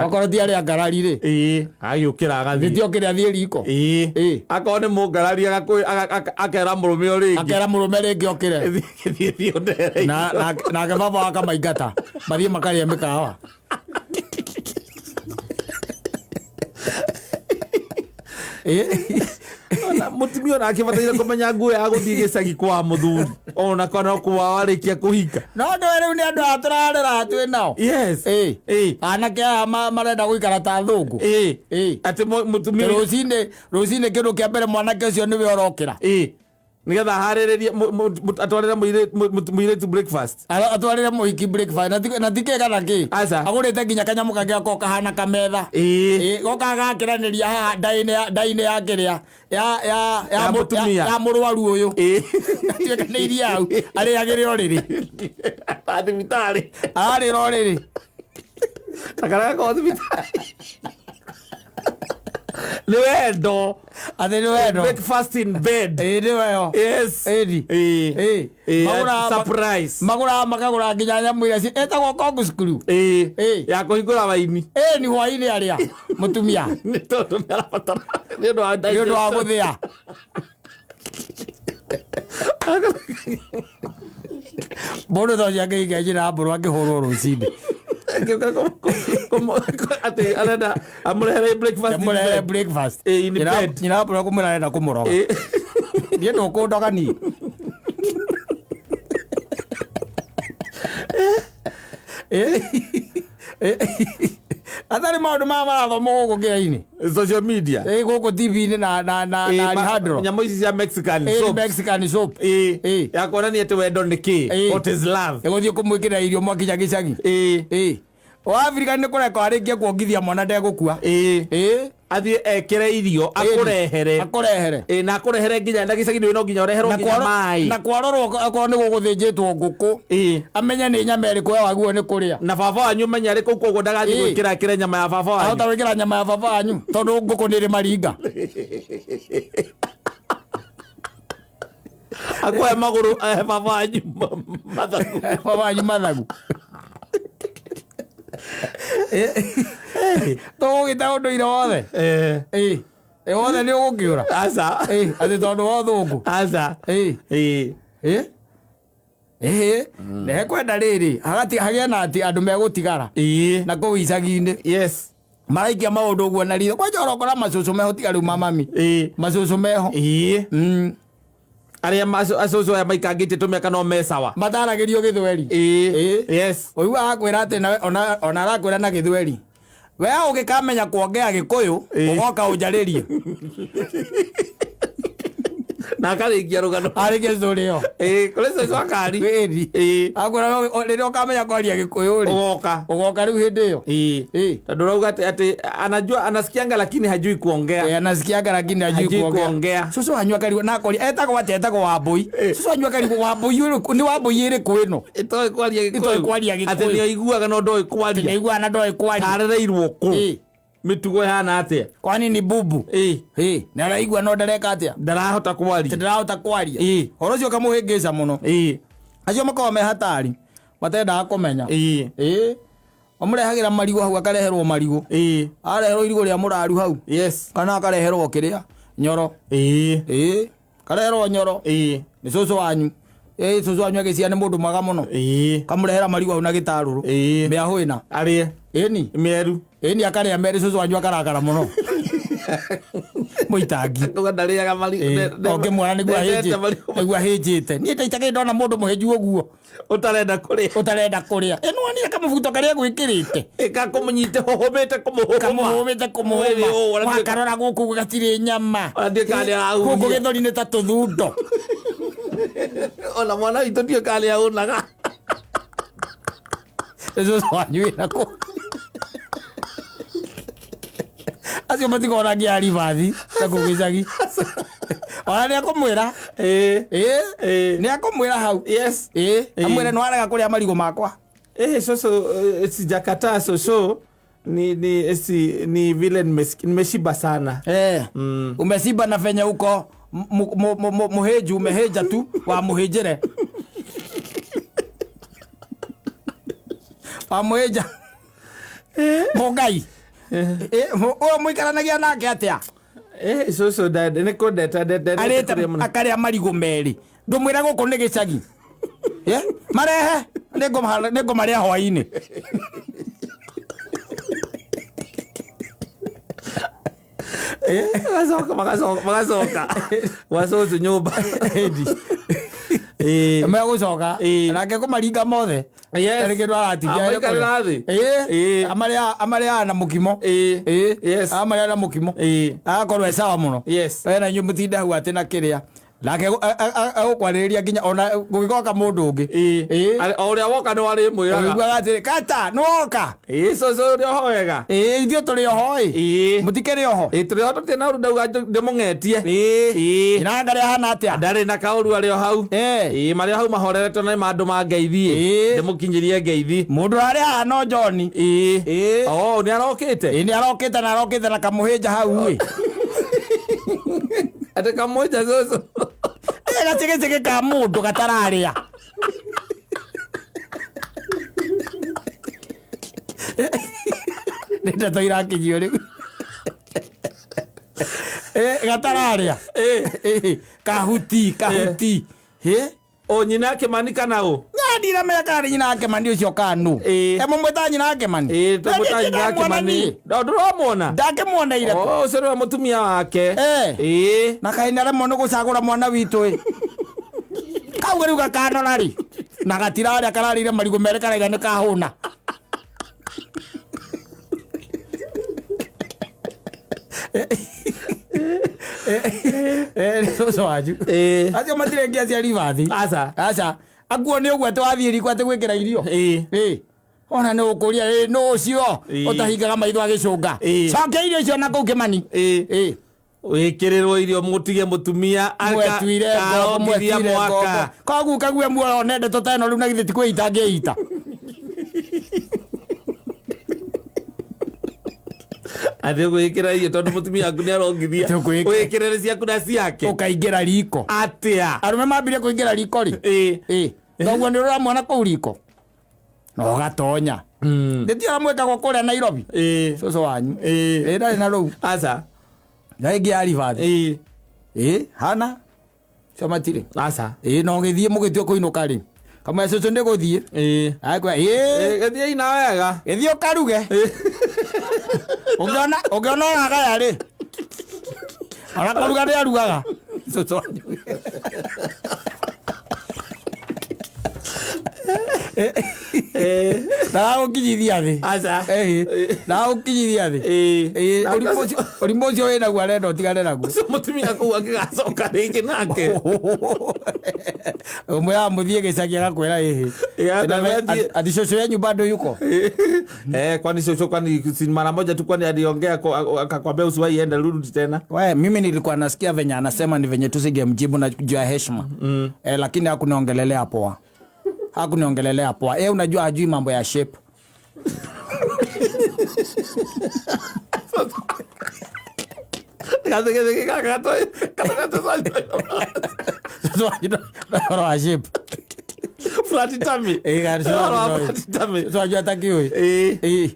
[SPEAKER 1] Okorwo ti arĩa ngarari rĩ.
[SPEAKER 2] Agĩũkĩra agathiĩ.
[SPEAKER 1] Gĩtio kĩrĩa athiĩ riko.
[SPEAKER 2] Akorwo nĩ mũngarari akera mũrũme o rĩngĩ.
[SPEAKER 1] Akera mũrũme rĩngĩ okĩre.
[SPEAKER 2] Thiĩ, thiĩ ũndere.
[SPEAKER 1] Nake baba akamaingata mathiĩ makarĩe mĩkawa.
[SPEAKER 2] Ona mũtumia ona akĩbataire kũmenya nguo ya gũthiĩ gĩcagi kwa mũthuri ona kana kwa warĩkia kũhika.
[SPEAKER 1] No ndũĩ rĩu nĩ andũ aya tũrarera twĩ nao.
[SPEAKER 2] Yes.
[SPEAKER 1] Anake aya marenda gũikara ta thũngũ.
[SPEAKER 2] Atĩ mũtumia
[SPEAKER 1] Rũcinĩ kĩndũ kĩa mbere mwanake ũcio nĩwe ũrokĩra.
[SPEAKER 2] Nĩgetha aharĩrĩrie atwarĩre mũirĩtu breakfast.
[SPEAKER 1] Atwarĩre mũhiki breakfast na ti kĩ kana kĩ.
[SPEAKER 2] Aca.
[SPEAKER 1] Agũrĩte nginya kanyamũ kangĩ gakoragwo kahana kametha. Goka gakĩranĩria haha nda-inĩ ya kĩrĩa ya
[SPEAKER 2] Ya mũtumia.
[SPEAKER 1] ya mũrwaru ũyũ. Atuĩka nĩ iria hau arĩagĩre ũrĩrĩ.
[SPEAKER 2] Ta thibitarĩ.
[SPEAKER 1] Ararĩra ũrĩrĩ.
[SPEAKER 2] Ta karĩa gakoragwo thibitarĩ. Nĩ wendo.
[SPEAKER 1] Atĩ nĩ wendo.
[SPEAKER 2] Breakfast in bed.
[SPEAKER 1] Ĩĩ, nĩ weo.
[SPEAKER 2] Yes.
[SPEAKER 1] Ĩni.
[SPEAKER 2] Ĩĩ.
[SPEAKER 1] Ĩĩ.
[SPEAKER 2] Surprise.
[SPEAKER 1] Magũraga makagũra nginya nyamũ iria ĩtagwo corkscrew.
[SPEAKER 2] Ya kũhingũra waini.
[SPEAKER 1] Ĩĩ, nĩ hwaĩ-inĩ arĩa mũtumia.
[SPEAKER 2] Nĩ tondũ nĩ arabatara nĩ ũndũ wa
[SPEAKER 1] Nĩ ũndũ wa gũthĩa. Mũndũ ta ũcio angĩhinga njĩra mbũrũ akĩhũrwo rũcinĩ.
[SPEAKER 2] Atĩ arenda amũrehere breakfast in
[SPEAKER 1] Amũrehere
[SPEAKER 2] bed.
[SPEAKER 1] breakfast.
[SPEAKER 2] In bed.
[SPEAKER 1] Nyina mbũrũ kũmwĩra arenda kũmũroga. Niĩ ndũkũndoga niĩ. Atarĩ maũndũ maya marathomwo gũkũ kĩrainĩ.
[SPEAKER 2] Social media.
[SPEAKER 1] Ĩ, gũkũ TV-inĩ na Alejandro.
[SPEAKER 2] Nyamũ ici cia Mexican
[SPEAKER 1] Ĩ,
[SPEAKER 2] soap.
[SPEAKER 1] Mexican soap.
[SPEAKER 2] Ya kuonania atĩ wendo nĩ kĩ. What is love.
[SPEAKER 1] Ĩgũthiĩ kũmwĩkĩra irio mwakinya gĩcagi. O Afrika nĩ kũreka arĩkie kuongithia mwana ndegũkua.
[SPEAKER 2] Athiĩ ekĩre irio akũrehere.
[SPEAKER 1] Akũrehere.
[SPEAKER 2] Na akũrehere nginya na gĩcagi nĩ no nginya ũreherwo nginya maĩ.
[SPEAKER 1] Na kwarorwo akorwo nĩ gũgũthĩnjĩtwo ngũkũ. Amenye nĩ nyama ĩrĩkũ we wagĩrĩirwo nĩ kũrĩa.
[SPEAKER 2] Na baba wanyu menye arĩ kũu koguo ndagathiĩ gwĩkĩra akĩre nyama ya baba wanyu.
[SPEAKER 1] Ahota gwĩkĩra nyama ya baba wanyu tondũ ngũkũ nĩ ĩrĩ maringa.
[SPEAKER 2] Akũhe magũrũ ahe baba wanyu mathagu.
[SPEAKER 1] Baba wanyu mathagu. Tũgũgĩte ũndũire wothe. Ĩ wothe nĩ ũgũkĩũra.
[SPEAKER 2] Aca.
[SPEAKER 1] Atĩ tondũ wa ũthũngũ.
[SPEAKER 2] Aca.
[SPEAKER 1] Ĩ. Nĩ hekwenda rĩrĩ hagĩe na atĩ andũ megũtigara. Na kũu icagi-inĩ.
[SPEAKER 2] Yes.
[SPEAKER 1] Maraikia maũndũ ũguo na ritho. Kwanja ũrokora macũcũ meho tiga rĩu mamami. Macũcũ meho.
[SPEAKER 2] Arĩa acũcũ aya maikangĩtie tũmĩaka no me sawa.
[SPEAKER 1] Mataragĩrio gĩthweri.
[SPEAKER 2] Ĩĩ.
[SPEAKER 1] Ĩĩ.
[SPEAKER 2] Yes.
[SPEAKER 1] Ũiguaga akwĩra atĩ nawe ona arakwĩra na gĩthweri, we ũgĩkamenya kuongea gĩkũyũ,
[SPEAKER 2] Ĩĩ.
[SPEAKER 1] ũgoka ũnjarĩrie.
[SPEAKER 2] Na akarĩkia rũgano.
[SPEAKER 1] Arĩkie story ĩyo.
[SPEAKER 2] Ĩĩ, kũrĩ cũcũ akari.
[SPEAKER 1] Ĩni.
[SPEAKER 2] Ĩĩ.
[SPEAKER 1] Akwĩra we rĩrĩa ũkamenya kwaria gĩkũyũ rĩ,
[SPEAKER 2] Ũgoka.
[SPEAKER 1] ũgoka rĩu hĩndĩ ĩyo.
[SPEAKER 2] Ĩĩ.
[SPEAKER 1] Ĩĩ.
[SPEAKER 2] Tondũ ũrauga atĩ anajua, anasikianga lakini hajui kuongea.
[SPEAKER 1] Eh, anasikianga lakini hajui
[SPEAKER 2] Hajui
[SPEAKER 1] kuongea.
[SPEAKER 2] kuongea.
[SPEAKER 1] Cũcũ wanyu akarigwo na akoria etagwo atĩa? Etagwo Wambũi. Cũcũ wanyu akarigwo Wambũi ũrĩkũ? Nĩ Wambũi ĩrĩkũ ĩno?
[SPEAKER 2] Ĩtoĩ kwaria Gĩkũyũ.
[SPEAKER 1] Ĩtoĩ kwaria Gĩkũyũ.
[SPEAKER 2] Atĩ nĩaiguaga no ndoĩ kwaria.
[SPEAKER 1] Nĩaiguaga na ndoĩ kwaria.
[SPEAKER 2] Arereirwo kũ?
[SPEAKER 1] Ĩĩ.
[SPEAKER 2] Mĩtugo ĩhana atĩa?
[SPEAKER 1] Kwani ni bubu?
[SPEAKER 2] Ĩĩ.
[SPEAKER 1] Ĩĩ, nĩ araigua no ndareka atĩa?
[SPEAKER 2] Ndarahota kwaria.
[SPEAKER 1] Ndarahota kwaria.
[SPEAKER 2] Ĩĩ.
[SPEAKER 1] Ũhoro ũcio ũkamũhĩngĩca mũno.
[SPEAKER 2] Ĩĩ.
[SPEAKER 1] Acio makoragwo me hatari, matendaga kũmenya.
[SPEAKER 2] Ĩĩ.
[SPEAKER 1] Ĩĩ. Mamũrehagĩra marigũ hau, akareherwo marigũ.
[SPEAKER 2] Ĩĩ.
[SPEAKER 1] Areherwo irigũ rĩa mũraru hau.
[SPEAKER 2] Yes.
[SPEAKER 1] Kana akareherwo kĩrĩa? Nyoro.
[SPEAKER 2] Ĩĩ.
[SPEAKER 1] Ĩĩ. Kareherwo nyoro.
[SPEAKER 2] Ĩĩ.
[SPEAKER 1] Nĩ cũcũ wanyu. Ĩĩ, cũcũ wanyu agĩciara nĩ mũndũ mwega mũno.
[SPEAKER 2] Ĩĩ.
[SPEAKER 1] Kamũrehera marigũ hau na gĩtarũrũ.
[SPEAKER 2] Ĩĩ.
[SPEAKER 1] Mĩahũ ĩna.
[SPEAKER 2] Arĩe.
[SPEAKER 1] Ĩni.
[SPEAKER 2] Mĩeru.
[SPEAKER 1] Ĩni akarĩa merĩ, cũcũ wanyu akarakara mũno. Mũitangi.
[SPEAKER 2] Ndauga ndarĩaga marigũ.
[SPEAKER 1] Ũngĩmuona nĩguo
[SPEAKER 2] Ndendete
[SPEAKER 1] ahĩnjĩte.
[SPEAKER 2] marigũ.
[SPEAKER 1] Nĩguo ahĩnjĩte. Niĩ ndaitakĩrĩ ndona mũndũ mũhĩnju ũguo.
[SPEAKER 2] Ũtarenda kũrĩa.
[SPEAKER 1] Ũtarenda kũrĩa. Ĩ nĩwonire kamũbuto karĩa gwĩkĩrĩte.
[SPEAKER 2] Ĩka kũmũnyite hũhũmĩte kũmũhũma.
[SPEAKER 1] Kamũhũmĩte kũmũhũma.
[SPEAKER 2] Mwĩrĩ ũũ,
[SPEAKER 1] Wakarora gũkũ gatirĩ nyama.
[SPEAKER 2] Ona ndiũĩ kana nĩarahuhia.
[SPEAKER 1] Gũkũ gĩthũri nĩ ta tũthundo.
[SPEAKER 2] Ona mwana witũ ndiũĩ kana nĩahũnaga.
[SPEAKER 1] Nĩ cũcũ wanyu wĩna kũ. Acio matikoragwo nginya ribathi na kũu gĩcagi. Ona nĩekũmwĩra.
[SPEAKER 2] Ĩĩ.
[SPEAKER 1] Ĩĩ.
[SPEAKER 2] Ĩĩ.
[SPEAKER 1] Nĩekũmwĩra hau.
[SPEAKER 2] Yes.
[SPEAKER 1] Ĩĩ.
[SPEAKER 2] Ĩĩ.
[SPEAKER 1] Amwĩre nĩwarega kũrĩa marigũ makwa.
[SPEAKER 2] Eh, cũcũ, sijakataa cũcũ. Ni vile nimeshiba sana.
[SPEAKER 1] Eh. Umesiba na venye uko muhĩnju, umehĩnja tu wa mũhĩnjĩre. Wa mũhĩnja. Mũngai. Ũyũ mũikaranagia nake atĩa?
[SPEAKER 2] Eh, cũcũ nĩ kũndeta ndendete
[SPEAKER 1] Arĩte
[SPEAKER 2] kũrĩa mũno.
[SPEAKER 1] akarĩa marigũ merĩ. Ndũmwĩre gũkũ nĩ gĩcagi. Eh? Marehe nĩngũmarĩa hwaĩ-inĩ.
[SPEAKER 2] Magacoka, magacoka, magacoka. Gwa cũcũ nyũmba. Ĩĩ.
[SPEAKER 1] Megũcoka
[SPEAKER 2] Ĩĩ.
[SPEAKER 1] nake kũmaringa mothe.
[SPEAKER 2] Yes.
[SPEAKER 1] Ndarĩ kĩndũ aratigia.
[SPEAKER 2] Amaikarĩra thĩ.
[SPEAKER 1] Ĩĩ.
[SPEAKER 2] Ĩĩ.
[SPEAKER 1] Amarĩaga na mũkimo.
[SPEAKER 2] Ĩĩ.
[SPEAKER 1] Ĩĩ.
[SPEAKER 2] Yes.
[SPEAKER 1] Amarĩaga na mũkimo.
[SPEAKER 2] Ĩĩ.
[SPEAKER 1] Agakorwo e sawa mũno.
[SPEAKER 2] Yes.
[SPEAKER 1] We na inyuĩ mũtinde hau atĩ na kĩrĩa. Nake egũkwarĩrĩria nginya ona gũgĩgoka mũndũ ũngĩ.
[SPEAKER 2] Ĩĩ.
[SPEAKER 1] Ĩĩ.
[SPEAKER 2] O ũrĩa woka nĩ warĩmwĩraga.
[SPEAKER 1] Ũiguaga atĩrĩ, kata nĩwoka.
[SPEAKER 2] Ĩĩ, cũcũ ũrĩ oho wega.
[SPEAKER 1] Ĩĩ, ithuĩ tũrĩ oho ĩ.
[SPEAKER 2] Ĩĩ.
[SPEAKER 1] Mũtikĩrĩ oho.
[SPEAKER 2] Ĩĩ, tũrĩ oho tũtirĩ na ũru ndauga ndĩmũng'etie.
[SPEAKER 1] Ĩĩ.
[SPEAKER 2] Ĩĩ.
[SPEAKER 1] Nyina ngarĩa hana atĩa?
[SPEAKER 2] Ndarĩ na kaũru arĩ o hau.
[SPEAKER 1] Ĩĩ.
[SPEAKER 2] Ĩĩ, marĩ o hau mahoreretwo na nĩ mandũ ma ngeithi.
[SPEAKER 1] Ĩĩ.
[SPEAKER 2] Ndĩmũkinyĩrie ngeithi.
[SPEAKER 1] Mũndũ ũrarĩ haha no John.
[SPEAKER 2] Ĩĩ.
[SPEAKER 1] Ĩĩ.
[SPEAKER 2] Oh, nĩ arokĩte?
[SPEAKER 1] Ĩĩ, nĩ arokĩte na arokĩte na kamũhĩnja hau ĩ.
[SPEAKER 2] Atĩ kamũhĩnja cũcũ.
[SPEAKER 1] Ĩ, gacĩgĩcĩgĩ ka mũndũ gatararĩa. Nĩ ndeto irakinyio rĩu. Ĩ, gatararĩa. Ĩ, kahuti, kahuti. Ĩ?
[SPEAKER 2] O nyina Kĩmani kana ũ?
[SPEAKER 1] Na ndiramenya kana nĩ nyina wa Kĩmani ũcio kana nũ.
[SPEAKER 2] Ĩ.
[SPEAKER 1] Ĩ, mũmwĩtaga nyina wa Kĩmani?
[SPEAKER 2] Ĩĩ, tũmwĩtaga nyina wa
[SPEAKER 1] Ndamuona
[SPEAKER 2] Kĩmani.
[SPEAKER 1] niĩ.
[SPEAKER 2] Ndũramwona?
[SPEAKER 1] Ndakĩmuoneire kũ?
[SPEAKER 2] Oh, ũcio nĩwe mũtumia wake.
[SPEAKER 1] Ĩ.
[SPEAKER 2] Ĩĩ.
[SPEAKER 1] Na kaĩ nĩaremwo nĩ gũcagũra mwana witũ ĩ. Kau rĩu gakanora rĩ. Na gatirarĩa kararĩire marigũ merĩ karaiga nĩ kahũna. Nĩ cũcũ wanyu.
[SPEAKER 2] Ĩĩ.
[SPEAKER 1] Acio matirĩ ngia cia ribathi.
[SPEAKER 2] Aca.
[SPEAKER 1] Aca. Akuo nĩ ũguo atĩ wathiĩ riko atĩ gwĩkĩra irio.
[SPEAKER 2] Ĩĩ.
[SPEAKER 1] Ĩĩ. Ona nĩ ũkũria ĩ nũ ũcio
[SPEAKER 2] Ĩĩ.
[SPEAKER 1] ũtahingaga maitho agĩcũnga.
[SPEAKER 2] Ĩĩ.
[SPEAKER 1] Cokia irio icio na kũu Kĩmani.
[SPEAKER 2] Ĩĩ.
[SPEAKER 1] Ĩĩ.
[SPEAKER 2] Wĩkĩrĩrwo irio mũtige mũtumia
[SPEAKER 1] Mwetuire ngombo,
[SPEAKER 2] karongithia
[SPEAKER 1] mwetuire ngombo.
[SPEAKER 2] mwaka.
[SPEAKER 1] Koguo kague muoyo one ndeto ta ĩno rĩu na githĩ ti kwĩita ngĩita.
[SPEAKER 2] Atĩ ũgwĩkĩra irio tondũ mũtumia waku nĩ arongithia.
[SPEAKER 1] Atĩ ũkwĩkĩra-
[SPEAKER 2] Wĩkĩrĩre ciaku na ciake.
[SPEAKER 1] Ũkaingĩra riko.
[SPEAKER 2] Atĩa?
[SPEAKER 1] Arũme mambire kũingĩra riko rĩ.
[SPEAKER 2] Ĩĩ.
[SPEAKER 1] Ĩĩ. Koguo nĩ ũramwona kũu riko. Na ũgatonya. Nĩ ti ũrĩa mwĩkagwo kũrĩa Nairobi.
[SPEAKER 2] Ĩĩ.
[SPEAKER 1] Cũcũ wanyu.
[SPEAKER 2] Ĩĩ.
[SPEAKER 1] Ĩĩ ndarĩ na rũu.
[SPEAKER 2] Aca.
[SPEAKER 1] Na ĩngĩ ya ribathi.
[SPEAKER 2] Ĩĩ.
[SPEAKER 1] Ĩĩ hana. Cio matirĩ.
[SPEAKER 2] Aca.
[SPEAKER 1] Ĩĩ na ũgĩthiĩ mũgĩtua kũinũka rĩ. Kamwe cũcũ nĩ gũthiĩ.
[SPEAKER 2] Ĩĩ.
[SPEAKER 1] Akwĩra ĩĩ.
[SPEAKER 2] Gĩthiĩi na wega.
[SPEAKER 1] Gĩthiĩ ũkaruge. Ũngĩona ũngĩona ũragaya rĩ. Ona kũruga nĩ arugaga. Cũcũ wanyu. Ndagagũkinyithia thĩ.
[SPEAKER 2] Aca.
[SPEAKER 1] Ndagagũkinyithia thĩ.
[SPEAKER 2] Ĩĩ.
[SPEAKER 1] Ĩĩ, ũrimũ ũcio wĩnaguo arenda ũtigane naguo.
[SPEAKER 2] Ũcio mũtumia kũu angĩgacoka rĩngĩ nake.
[SPEAKER 1] Ũmwĩraga mũthiĩ gĩcagi agakwĩra ĩhĩ.
[SPEAKER 2] Ĩĩ, athiĩ-
[SPEAKER 1] Ati shosho yenyu bado yuko.
[SPEAKER 2] Eh, kwani shosho, kwani si mara moja tu, kwani aliongea akakwambia usiwahi enda rudi tena?
[SPEAKER 1] We, mimi nilikuwa nasikia venye anasema ni venye tusingemjibu na juu ya heshima. Lakini hakuniongelelea poa. Hakuniongelelea poa. Unajua hajui mambo ya shape. Ũhoro wa shape.
[SPEAKER 2] Flat tummy.
[SPEAKER 1] Eh,
[SPEAKER 2] Ũhoro wa flat tummy.
[SPEAKER 1] Tunajua takiwe.
[SPEAKER 2] Ĩĩ.
[SPEAKER 1] Eh.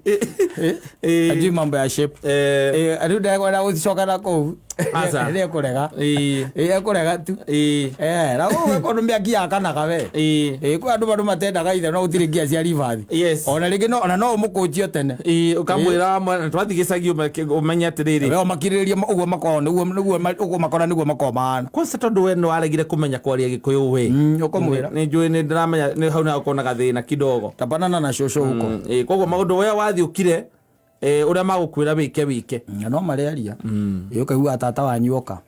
[SPEAKER 2] Ĩĩ.
[SPEAKER 1] Hajui mambo ya shape.
[SPEAKER 2] Eh.
[SPEAKER 1] Rĩu ndegwenda gũcoka na kũu.
[SPEAKER 2] Aca.
[SPEAKER 1] Nĩ ekũrega.
[SPEAKER 2] Ĩĩ.
[SPEAKER 1] Ĩĩ, ekũrega tu.
[SPEAKER 2] Ĩĩ.
[SPEAKER 1] Na gũkũ kũndũ mĩaki yakanaga we.
[SPEAKER 2] Ĩĩ.
[SPEAKER 1] Ĩĩ, kwĩ andũ bado matendaga ithe no gũtirĩ ngia cia ribathi.
[SPEAKER 2] Yes.
[SPEAKER 1] Ona rĩngĩ no ona no ũmũkũnjio tene.
[SPEAKER 2] Ĩĩ, ũkamwĩra twathiĩ gĩcagi ũmenye atĩrĩrĩ.
[SPEAKER 1] We ũmakirĩrĩrie ũguo makorwo nĩguo nĩguo ũguo makora nĩguo makorwo mahana.
[SPEAKER 2] Kwanza tondũ we nĩ waregire kũmenya kwaria Gĩkũyũ we.
[SPEAKER 1] Ũkũmwĩra.
[SPEAKER 2] Nĩ njũĩ nĩ ndĩramenya nĩ hau naho ũkona gathĩna kidogo.
[SPEAKER 1] Tapanana na cũcũ huko.
[SPEAKER 2] Ĩĩ, koguo maũndũ we wathiĩ ũkire ũrĩa magũkwĩra wĩke wĩke.
[SPEAKER 1] Na no marĩaria. Ĩĩ, ũkaigua tata wanyu oka.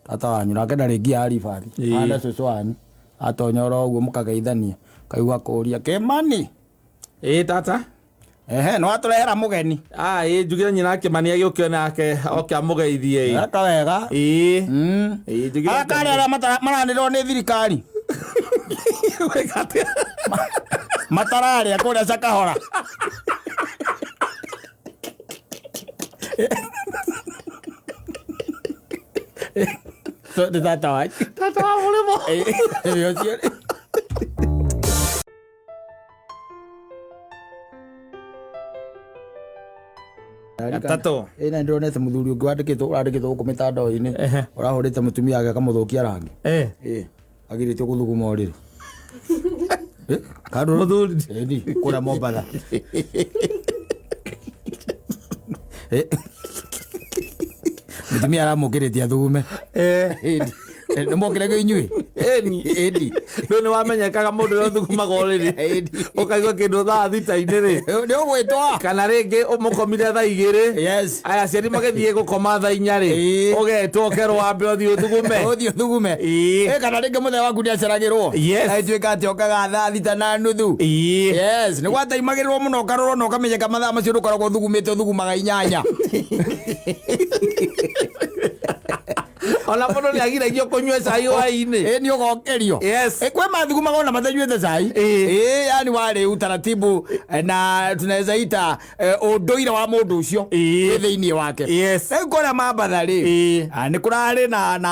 [SPEAKER 1] Tata wanyu nake ndarĩ ngia ya ribathi.
[SPEAKER 2] Ĩĩ.
[SPEAKER 1] Anda cũcũ wanyu. Atonya oro ũguo mũkageithania. Kaigua kũria Kĩmani.
[SPEAKER 2] Ĩĩ tata.
[SPEAKER 1] Ehe, nĩ watũrehera mũgeni.
[SPEAKER 2] Ah, ĩĩ njugire nyina Kĩmani agĩũke nake oke amũgeithie ĩĩ.
[SPEAKER 1] Eka wega.
[SPEAKER 2] Ĩĩ. Ĩĩ njugire.
[SPEAKER 1] Aya karĩ arĩa maranĩrwo nĩ thirikari.
[SPEAKER 2] Wĩka atĩa?
[SPEAKER 1] Matararĩa kũrĩa Cakahora. Nĩ tata wanyu.
[SPEAKER 2] Tata wa mũrĩmo.
[SPEAKER 1] Ĩĩ, ũcio.
[SPEAKER 2] Gatatũ.
[SPEAKER 1] Ĩĩ, na nĩndĩronete mũthuri ũngĩ wandĩkĩtwo ũrandĩkĩtwo gũkũ mĩtandao-inĩ ũrahũrĩte mũtumia wake akamũthũkia rangi.
[SPEAKER 2] Eh.
[SPEAKER 1] Ĩĩ, agirĩtio gũthuguma ũrĩrĩ. Kando
[SPEAKER 2] Mũthuri.
[SPEAKER 1] Ĩni, kũrĩa Mombatha. Mũtumia aramũkĩrĩtie athugume.
[SPEAKER 2] Eh.
[SPEAKER 1] Ĩni. Nĩmokĩragio inyuĩ?
[SPEAKER 2] Ĩni.
[SPEAKER 1] Ĩni.
[SPEAKER 2] Rĩu nĩ wamenyekaga mũndũ ũrĩa ũthugumaga ũrĩrĩ. Ũkaigua kĩndũ thaa thita-inĩ rĩ.
[SPEAKER 1] Nĩ ũgwĩtwa.
[SPEAKER 2] Kana rĩngĩ ũmũkomire thaa igĩrĩ.
[SPEAKER 1] Yes.
[SPEAKER 2] Aya aciari magĩthiĩ gũkoma thaa inya rĩ.
[SPEAKER 1] Ĩĩ.
[SPEAKER 2] Ũgetwo ũkerwo wambe ũthiĩ ũthugume.
[SPEAKER 1] Ũthiĩ ũthugume.
[SPEAKER 2] Ĩĩ.
[SPEAKER 1] Ĩ, kana rĩngĩ mũthee waku nĩaceragĩrwo.
[SPEAKER 2] Yes.
[SPEAKER 1] Ĩtuĩka atĩ okaga thaa thita na nuthu.
[SPEAKER 2] Ĩĩ.
[SPEAKER 1] Yes, nĩ gwataimagĩrĩrwo mũno ũkarorwo na ũkamenyeka mathaa macio ndũkoragwo ũthugumĩte ũthugumaga inyanya.
[SPEAKER 2] Ona mũndũ nĩ agiragio kũnyua cai hwaĩ-inĩ.
[SPEAKER 1] Ĩ, nĩ ũgokerio.
[SPEAKER 2] Yes.
[SPEAKER 1] Ĩ, kwĩ mathugumaga ona matanyuĩte cai.
[SPEAKER 2] Ĩ.
[SPEAKER 1] Ĩ, yani warĩ utaratibu na tunaweza ita ũndũire wa mũndũ ũcio
[SPEAKER 2] Ĩ.
[SPEAKER 1] wĩ thĩinĩ wake.
[SPEAKER 2] Yes.
[SPEAKER 1] Rĩu kũrĩa Mambatha rĩ,
[SPEAKER 2] Ĩ.
[SPEAKER 1] nĩ kũrarĩ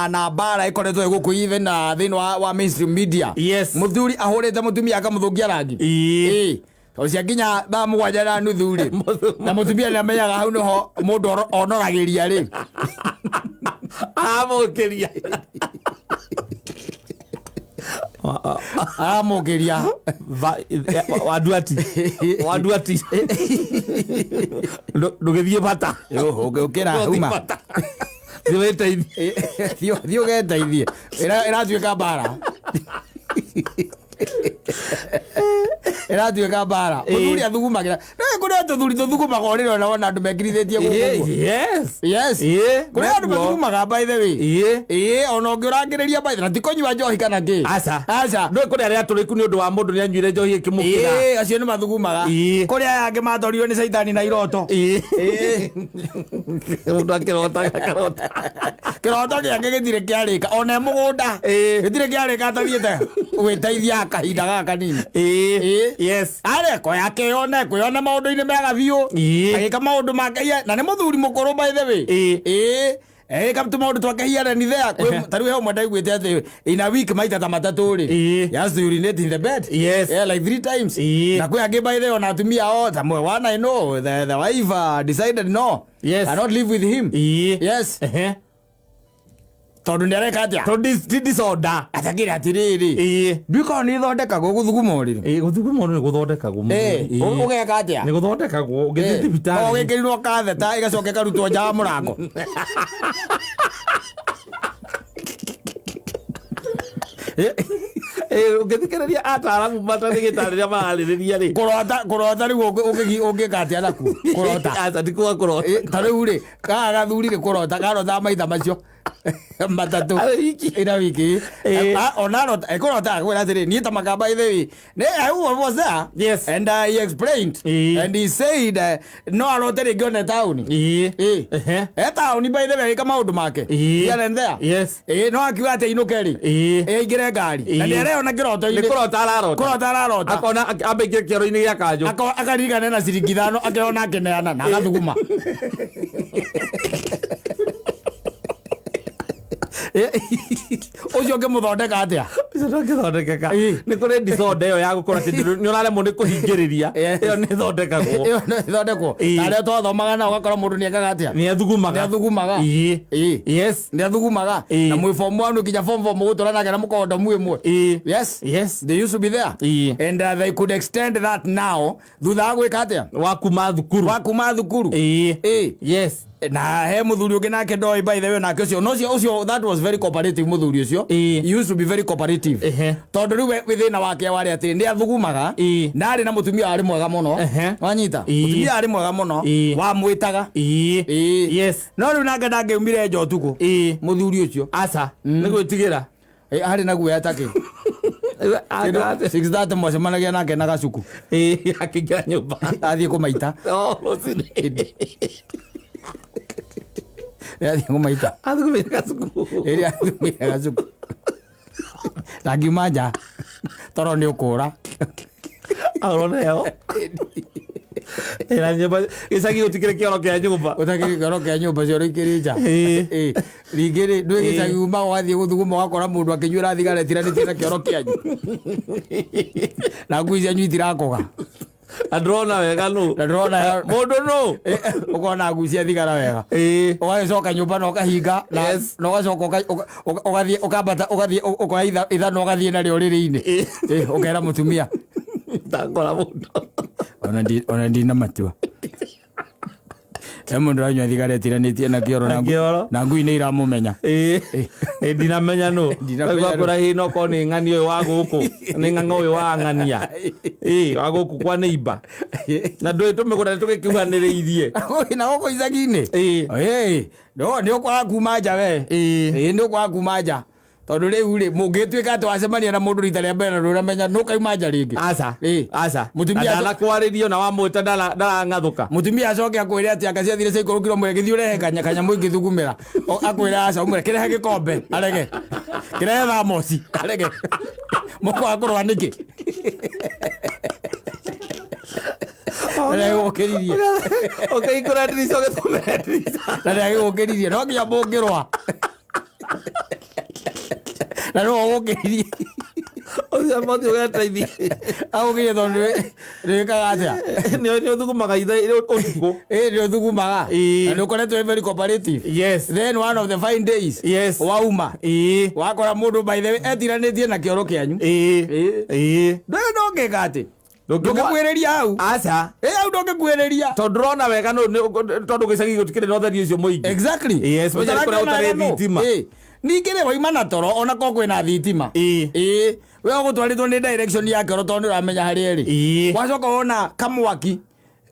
[SPEAKER 1] na mbara ĩkoretwo ĩgũkũ even na thĩinĩ wa mainstream media.
[SPEAKER 2] Yes.
[SPEAKER 1] Mũthuri ahũrĩte mũtumia akamũthũkia rangi.
[SPEAKER 2] Ĩ.
[SPEAKER 1] Ĩ. Tondũ cia nginya thaa mũgwanja na nuthu rĩ, na mũtumia nĩamenyaga hau nĩho mũndũ onoragĩria rĩ.
[SPEAKER 2] Aramũkĩria.
[SPEAKER 1] Aramũkĩria.
[SPEAKER 2] Wanduati. Wanduati. Ndũgĩthiĩ bata.
[SPEAKER 1] Ũkĩra uma.
[SPEAKER 2] Thiĩ wĩteithie.
[SPEAKER 1] Thiĩ ũgeteithie. Ĩratuĩka mbara. Ĩratuĩka mbara. Mũthuri athugumagĩra. Nĩ kũrĩ tũthuri tũthugumaga ũrĩrĩ ona wona andũ mekirithĩtie gũkũ ũguo.
[SPEAKER 2] Yes.
[SPEAKER 1] Yes.
[SPEAKER 2] Ĩĩ.
[SPEAKER 1] Kũrĩ andũ mathugumaga by the way.
[SPEAKER 2] Ĩĩ.
[SPEAKER 1] Ĩĩ, ona ũngĩũrangĩrĩria by the na ti kũnyua njohi kana kĩ.
[SPEAKER 2] Aca.
[SPEAKER 1] Aca.
[SPEAKER 2] Ndũĩ kũrĩ arĩa atũrĩku nĩ ũndũ wa mũndũ nĩ anyuire njohi ĩkĩmũkĩra.
[SPEAKER 1] Ĩĩ, acio nĩ mathugumaga.
[SPEAKER 2] Ĩĩ.
[SPEAKER 1] Kũrĩ aya angĩ matorirwo nĩ caitani na iroto.
[SPEAKER 2] Ĩĩ.
[SPEAKER 1] Ĩĩ.
[SPEAKER 2] Mũndũ akĩrotaga akarota.
[SPEAKER 1] Kĩroto gĩake gĩtirĩ kĩarĩka ona e mũgũnda.
[SPEAKER 2] Ĩĩ.
[SPEAKER 1] Gĩtirĩ kĩarĩka atathiĩte gwĩteithia kahinda gaka kanini.
[SPEAKER 2] Ĩĩ.
[SPEAKER 1] Ĩĩ.
[SPEAKER 2] Yes.
[SPEAKER 1] Areko yakeyona kwĩyona maũndũ-inĩ mega biũ.
[SPEAKER 2] Ĩĩ.
[SPEAKER 1] Agĩka maũndũ make na nĩ mũthuri mũkũrũ by the way.
[SPEAKER 2] Ĩĩ.
[SPEAKER 1] Ĩĩ. Ĩka tũmaũndũ twake here and there. Ta rĩu he ũmwe ndaiguĩte atĩ in a week maita ta matatũ rĩ.
[SPEAKER 2] Ĩĩ.
[SPEAKER 1] He has to urinate in the bed.
[SPEAKER 2] Yes.
[SPEAKER 1] Yeah, like 3 times.
[SPEAKER 2] Ĩĩ.
[SPEAKER 1] Na kwĩ angĩ by the way ona atumia ao ta mwe one I know the wife decided no.
[SPEAKER 2] Yes.
[SPEAKER 1] Cannot live with him.
[SPEAKER 2] Ĩĩ.
[SPEAKER 1] Yes.
[SPEAKER 2] Ehe.
[SPEAKER 1] Tondũ nĩ areka atĩa?
[SPEAKER 2] Tondũ ti disorder.
[SPEAKER 1] Atakĩra atĩrĩrĩ.
[SPEAKER 2] Ĩĩ.
[SPEAKER 1] Ndiũĩ nĩ ithondekagwo gũthuguma ũrĩrĩ.
[SPEAKER 2] Ĩĩ, gũthuguma nĩ gũthondekagwo mũno.
[SPEAKER 1] Ĩĩ,
[SPEAKER 2] Ĩĩ.
[SPEAKER 1] ũgeka atĩa?
[SPEAKER 2] Nĩ gũthondekagwo ũngĩthiĩ thibitarĩ.
[SPEAKER 1] Ũgĩkĩrirwo katheta ĩgacoka ĩkarutwo nja wa mũrango.
[SPEAKER 2] Ũngĩthikĩrĩria ataaramu matarĩ rĩrĩa mararĩrĩria rĩ.
[SPEAKER 1] Kũrota kũrota rĩu ũngĩka atĩa nakuo kũrota?
[SPEAKER 2] Aca, ti kuga kũrota.
[SPEAKER 1] Ta rĩu rĩ, kaa gathuri rĩ, kũrota karotaga maitha macio matatũ.
[SPEAKER 2] Arĩ wiki.
[SPEAKER 1] Ina wiki.
[SPEAKER 2] Eh.
[SPEAKER 1] Ona arota ekũrota akwĩra atĩrĩ, niĩ ta makamba ithe wi nĩ I was there.
[SPEAKER 2] Yes.
[SPEAKER 1] And he explained and he said no arote rĩngĩ one taũni.
[SPEAKER 2] Ĩĩ. Ehe.
[SPEAKER 1] E taũni, by the way, agĩka maũndũ make here and there. Ĩĩ, no akiuga atĩ ainũke rĩ, aingĩre ngari na nĩareyona
[SPEAKER 2] Nĩ
[SPEAKER 1] kĩroto-inĩ.
[SPEAKER 2] kũrota ararota.
[SPEAKER 1] Kũrota ararota.
[SPEAKER 2] Akona ambe aingĩre kĩoro-inĩ gĩa kanjũ.
[SPEAKER 1] Akaririkana na ciringi 5, akĩona akĩneana na agathuguma. Ũcio ũngĩmũthondeka atĩa?
[SPEAKER 2] Ũcio ndũngĩthondekeka.
[SPEAKER 1] Ĩĩ.
[SPEAKER 2] Nĩ kũrĩ disorder ĩyo ya gũkorwo atĩ nĩ ũraremwo nĩ kũhingĩrĩria.
[SPEAKER 1] Yes.
[SPEAKER 2] Ĩyo nĩ ĩthondekagwo.
[SPEAKER 1] Ĩyo no ĩthondekwo. Tarĩa twathomaga nao, ũgakora mũndũ nĩ ekaga atĩa?
[SPEAKER 2] Nĩ athugumaga.
[SPEAKER 1] Nĩ athugumaga.
[SPEAKER 2] Ĩĩ. Yes.
[SPEAKER 1] Nĩ athugumaga. Na mwĩ form 1 nginya form 4 mũgũtũra nake na mũkondomu ĩmwe. Yes.
[SPEAKER 2] Yes.
[SPEAKER 1] They used to be there. And they could extend that now thutha wa gwĩka atĩa?
[SPEAKER 2] Wa kuma thukuru.
[SPEAKER 1] Wa kuma thukuru.
[SPEAKER 2] Ĩĩ.
[SPEAKER 1] Ĩĩ.
[SPEAKER 2] Yes.
[SPEAKER 1] Na he muthuri ũngĩ nake ndoĩ, by the way, nake ũcio no ũcio that was very cooperative, muthuri ũcio. He used to be very cooperative. Tondũ rĩu we thĩna wake warĩ atĩ nĩ athugumaga. Na arĩ na mũtumia warĩ mwega mũno. Wanyita? Mũtumia warĩ mwega mũno. Wamwĩtaga.
[SPEAKER 2] Ĩĩ. Yes.
[SPEAKER 1] No rĩu nake ndangĩumire nja ũtukũ. Mũthuri ũcio.
[SPEAKER 2] Aca, nĩ gwĩtigĩra.
[SPEAKER 1] Arĩ na guoya takĩ. 6:30 mwacemanagia nake na gacuku.
[SPEAKER 2] Ĩĩ, akĩingĩra nyũmba.
[SPEAKER 1] Athiĩ kũmaita.
[SPEAKER 2] Oh, rũcinĩ.
[SPEAKER 1] Athiĩ kũmaita.
[SPEAKER 2] Athugumĩire gacuku.
[SPEAKER 1] Ĩrĩa athugumĩire gacuku. Ndangiuma nja toro nĩ ũkũra.
[SPEAKER 2] Ahũrwo nayo. Ĩna nyũmba gĩcagi gũtikĩrĩ kĩoro kĩa nyũmba.
[SPEAKER 1] Ũtakĩrĩ kĩoro kĩa nyũmba, cioro ikĩrĩ nja.
[SPEAKER 2] Ĩĩ.
[SPEAKER 1] Ĩĩ. Rĩngĩ rĩ, ndwĩ gĩcagi uma wathiĩ gũthuguma, ũgakora mũndũ akĩnyuĩra thigara ĩtiranĩtie na kĩoro kĩanyu, na ngui cianyu itirakũga.
[SPEAKER 2] Na ndĩrona wega nũ.
[SPEAKER 1] Na ndĩrona
[SPEAKER 2] Mũndũ nũ.
[SPEAKER 1] Ũkona ngui cia thigara wega. Ũgagĩcoka nyũmba na ũkahinga na na ũgacoka ũgathiĩ ũkambata, ũgathiĩ ũkoya ithanwa, ũgathiĩ narĩo ũrĩrĩ-inĩ. Ĩĩ, ũkera mũtumia,
[SPEAKER 2] Ndakora mũndũ.
[SPEAKER 1] Ona ndina matua he mũndũ ũranyua thigara ĩtiranĩtie na kĩoro
[SPEAKER 2] Na kĩoro.
[SPEAKER 1] na ngui nĩ iramũmenya.
[SPEAKER 2] Ĩĩ. Ĩ, ndinamenya nũ.
[SPEAKER 1] Ndinamenya
[SPEAKER 2] Rĩu
[SPEAKER 1] nũ.
[SPEAKER 2] akũra hihi no korwo nĩ ng'ani ũyũ wa gũkũ, nĩ ng'ang'a ũyũ wa ng'ania. Ĩĩ, wa gũkũ kwa neighbor. Na ndũĩ tũmĩgũnda nĩ tũgĩkiuhanĩrĩirie.
[SPEAKER 1] Na gũkũ icagi-inĩ.
[SPEAKER 2] Ĩĩ.
[SPEAKER 1] Ĩĩ, nĩ ũkwaga kuma nja we.
[SPEAKER 2] Ĩĩ.
[SPEAKER 1] Ĩĩ, nĩ ũkwaga kuma nja, tondũ rĩu rĩ, mũngĩtuĩka atĩ wacemania na mũndũ rita rĩa mbere na ndũramenya, nũkauma nja rĩngĩ.
[SPEAKER 2] Aca.
[SPEAKER 1] Ĩĩ.
[SPEAKER 2] Aca.
[SPEAKER 1] Mũtumia
[SPEAKER 2] Na ndanakwarĩrio na wamwĩta ndarang'athũka.
[SPEAKER 1] Mũtumia acoke akwĩre atĩ anga ciathire ciaikũrũkirwo, mwĩre gĩthiĩ ũrehe kanyamũ ingĩthugumĩra. Akwĩre aca, ũmwĩre kĩrehe gĩkombe, arege, kĩrehe thamoci, arege. Mũkwaga kũrũa nĩkĩ? Na nĩagĩgũkĩririe.
[SPEAKER 2] Ũkĩhingũra ndirica, ũgĩtũmĩra ndirica.
[SPEAKER 1] Na nĩagĩgũkĩririe, no nginya mũngĩrũa na nĩwe ũgũkĩririe.
[SPEAKER 2] Ũcio mũthiĩ ũgeteithie.
[SPEAKER 1] Agũkĩrie tondũ nĩwĩkaga atĩa?
[SPEAKER 2] Nĩ ũthugumaga ithe ũtukũ.
[SPEAKER 1] Ĩĩ, nĩ ũthugumaga.
[SPEAKER 2] Ĩĩ.
[SPEAKER 1] Na nĩ ũkoretwo wĩ very cooperative. Then one of the fine days wauma, wakora mũndũ, by the way, etiranĩtie na kĩoro kĩanyu.
[SPEAKER 2] Ĩĩ. Ĩĩ.
[SPEAKER 1] Ndũĩ ndũngĩka atĩ
[SPEAKER 2] Ndũngĩmwa-
[SPEAKER 1] ndũngĩkuhĩrĩria hau.
[SPEAKER 2] Aca.
[SPEAKER 1] Ĩ, hau ndũngĩkuhĩrĩria.
[SPEAKER 2] Tondũ ndũrona wega nũ tondũ gĩcagi gũtikĩrĩ na ũtheri ũcio mũingĩ.
[SPEAKER 1] Exactly.
[SPEAKER 2] Yes, especially kũrĩa gũtarĩ thitima.
[SPEAKER 1] Ĩ, ningĩ rĩ, wauma na toro ona korwo kwĩna thitima.
[SPEAKER 2] Ĩĩ.
[SPEAKER 1] Ĩ, we ũgũtwarĩtwo nĩ direction ya kĩoro tondũ nĩ ũramenya harĩa ĩrĩ. Wacoka wona kamwaki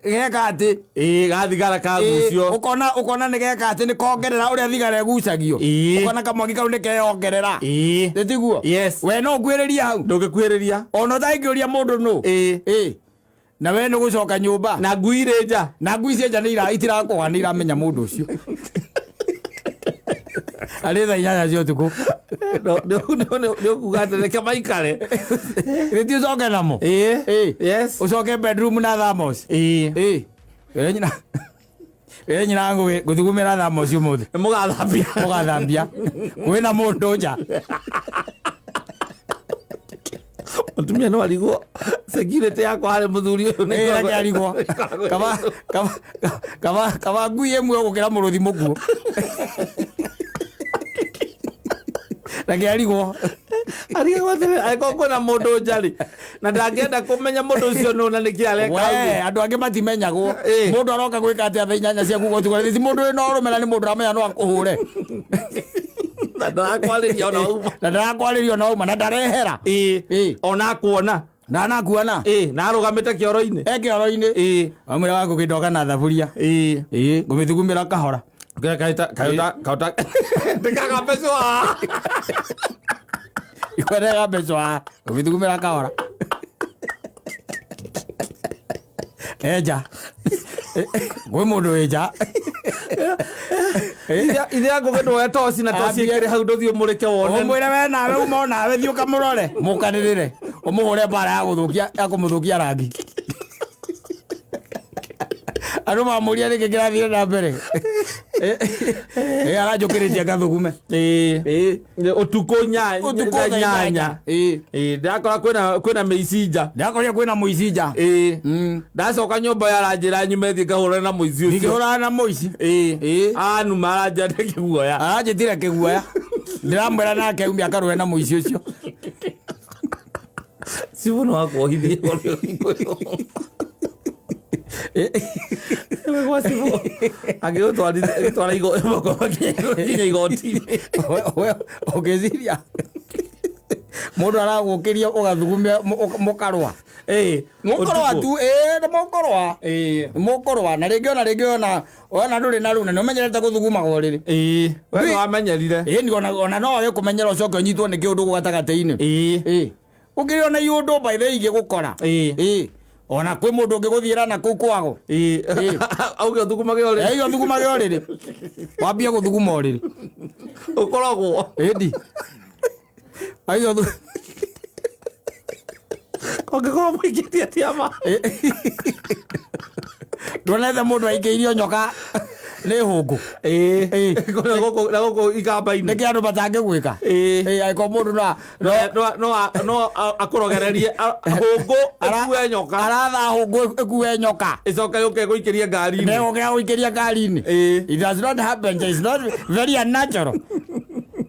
[SPEAKER 1] geka atĩ
[SPEAKER 2] Ĩĩ, gathigara kagucio.
[SPEAKER 1] Ũkona nĩ geka atĩ nĩ kongerera ũrĩa thigara ĩgucagio. Ũkona kamwaki kau nĩ keyongerera.
[SPEAKER 2] Ĩĩ.
[SPEAKER 1] Tiguo?
[SPEAKER 2] Yes.
[SPEAKER 1] We no ũkuhĩrĩria hau?
[SPEAKER 2] Ndũngĩkuhĩrĩria.
[SPEAKER 1] Ona ũtangĩũria mũndũ nũ.
[SPEAKER 2] Ĩĩ.
[SPEAKER 1] Ĩ, na we nĩ gũcoka nyũmba.
[SPEAKER 2] Na ngui irĩ nja.
[SPEAKER 1] Na ngui cia nja nĩ itirakũga, nĩ iramenya mũndũ ũcio arĩ thaa 8 cia ũtukũ.
[SPEAKER 2] Nĩ ũkuga atĩ reke maikare.
[SPEAKER 1] Rĩti ũcoke namo.
[SPEAKER 2] Ĩĩ.
[SPEAKER 1] Ĩĩ.
[SPEAKER 2] Yes.
[SPEAKER 1] Ũcoke bedroom na thamos.
[SPEAKER 2] Ĩĩ.
[SPEAKER 1] Ĩĩ, wĩre nyina ngũthugumĩra thamos ũmũthĩ.
[SPEAKER 2] Nĩ mũgathambia.
[SPEAKER 1] Mũgathambia, kwĩna mũndũ nja.
[SPEAKER 2] Mũtumia no arigwo security yakwa harĩ mũthuri ũyũ nĩ
[SPEAKER 1] Ĩĩ, reke arigwo. Kaba ngui ĩmwe gũkĩra mũrũthi mũkuũ. Reke arigwo.
[SPEAKER 2] Arigagwo atĩrĩrĩ, angĩkorwo kwĩna mũndũ nja rĩ, na ndangĩenda kũmenya mũndũ ũcio nũ na nĩkĩ areka
[SPEAKER 1] We
[SPEAKER 2] ũguo.
[SPEAKER 1] andũ angĩ matimenyagwo.
[SPEAKER 2] Ĩĩ.
[SPEAKER 1] Mũndũ aroka gwĩka atĩa thaa 8 cia kuga ũtukũ? Ti mũndũ wĩna ũrũme na nĩ mũndũ ũramenya no akũhũre.
[SPEAKER 2] Na ndarakwarĩria ona uma.
[SPEAKER 1] Na ndarakwarĩria ona uma na ndarehera.
[SPEAKER 2] Ĩĩ.
[SPEAKER 1] Ĩĩ.
[SPEAKER 2] Ona akuona.
[SPEAKER 1] Na anakuona.
[SPEAKER 2] Ĩĩ, na arũgamĩte kĩoro-inĩ.
[SPEAKER 1] E kĩoro-inĩ.
[SPEAKER 2] Ĩĩ.
[SPEAKER 1] Wamwĩra waku kĩndoka na thaburia.
[SPEAKER 2] Ĩĩ.
[SPEAKER 1] Ĩĩ, ngũmĩthugumĩra kahora.
[SPEAKER 2] Kĩrĩa kaita kaita kaita ndĩkagambecwa.
[SPEAKER 1] Ikwendega mbeca ngũmĩthugumĩra kahora. Enja. Gwĩ mũndũ wĩ nja.
[SPEAKER 2] Ithe ngũgĩ ndwoe toci na toci
[SPEAKER 1] Ambie-
[SPEAKER 2] ĩkĩrĩ hau ndũthiĩ ũmũrĩke wone.
[SPEAKER 1] Ũmwĩre we nawe uma onawe thiĩ ũkamũrore. Mũkanĩrĩre. Ũmũhũre mbara ya gũthũkia ya kũmũthũkia rangi. Andũ mamũria nĩkĩ kĩrathire na mbere. Ĩ aranjũkĩrĩtie ngathugume.
[SPEAKER 2] Ĩĩ.
[SPEAKER 1] Ĩ.
[SPEAKER 2] Ũtukũ
[SPEAKER 1] Ũtukũ
[SPEAKER 2] thaa
[SPEAKER 1] thaa
[SPEAKER 2] inyanya.
[SPEAKER 1] inyanya. Ĩ.
[SPEAKER 2] Ĩĩ, ndakora kwĩna mĩici nja.
[SPEAKER 1] Ndakorire kwĩna mũici nja.
[SPEAKER 2] Ĩĩ.
[SPEAKER 1] Mm.
[SPEAKER 2] Ndacoka nyũmba yaranjĩra nyume thiĩ ngahũrane na mũici ũcio.
[SPEAKER 1] Ngĩhũrana na mũici.
[SPEAKER 2] Ĩĩ.
[SPEAKER 1] Ĩĩ.
[SPEAKER 2] Anuma aranjĩra ndĩ kĩguoya.
[SPEAKER 1] Aranjĩtire kĩguoya. Ndĩramwĩra nake aume akarũe na mũici ũcio.
[SPEAKER 2] Cibũ no akuohithie. Gwa cibũ. Angĩgũtwara nginya igoti-inĩ.
[SPEAKER 1] We ũngĩciria mũndũ aragũkĩria ũgathugumia mũkarũa.
[SPEAKER 2] Ĩĩ.
[SPEAKER 1] Mũkũrũa
[SPEAKER 2] Ũtukũ.
[SPEAKER 1] tu ĩĩ nĩ mũkũrũa.
[SPEAKER 2] Ĩĩ.
[SPEAKER 1] Nĩ mũkũrũa na rĩngĩ ona rĩngĩ ona ndũrĩ na runa nĩ ũmenyerete gũthugumaga ũrĩrĩ.
[SPEAKER 2] Ĩĩ. We nĩ wamenyerire.
[SPEAKER 1] Ĩĩ ni ona no wage kũmenyera ũcoke ũnyitwo nĩ kĩũndũ gatagatĩ-inĩ.
[SPEAKER 2] Ĩĩ.
[SPEAKER 1] Ĩĩ. Ũkĩrĩ ona iũndũ by the way ingĩgũkora.
[SPEAKER 2] Ĩĩ.
[SPEAKER 1] Ĩĩ. Ona kwĩ mũndũ ũngĩgũthiĩra na kũu kwago.
[SPEAKER 2] Ĩĩ.
[SPEAKER 1] Ĩĩ.
[SPEAKER 2] Auge ũthugumage ũrĩrĩ.
[SPEAKER 1] Ĩĩ ũthugumage ũrĩrĩ. Wambie gũthuguma ũrĩrĩ.
[SPEAKER 2] Ũkoragwo.
[SPEAKER 1] Ĩndi. Aiyo thu.
[SPEAKER 2] Ũngĩkorwo mũingĩtie atĩa ma.
[SPEAKER 1] Ndwonete mũndũ aikĩirio nyoka nĩ hũngũ.
[SPEAKER 2] Ĩĩ.
[SPEAKER 1] Ĩĩ.
[SPEAKER 2] Na gũkũ ikamba-inĩ.
[SPEAKER 1] Nĩkĩ andũ matangĩgwĩka?
[SPEAKER 2] Ĩĩ.
[SPEAKER 1] Ĩĩ angĩkorwo mũndũ no
[SPEAKER 2] No no akũrogererie hũngũ ĩkue nyoka.
[SPEAKER 1] aratha hũngũ ĩkue nyoka.
[SPEAKER 2] Ĩcoke yũke ĩgũikĩrie ngari-inĩ.
[SPEAKER 1] Negũkĩra gũikĩria ngari-inĩ.
[SPEAKER 2] Ĩĩ.
[SPEAKER 1] It does not happen. It's not very unnatural.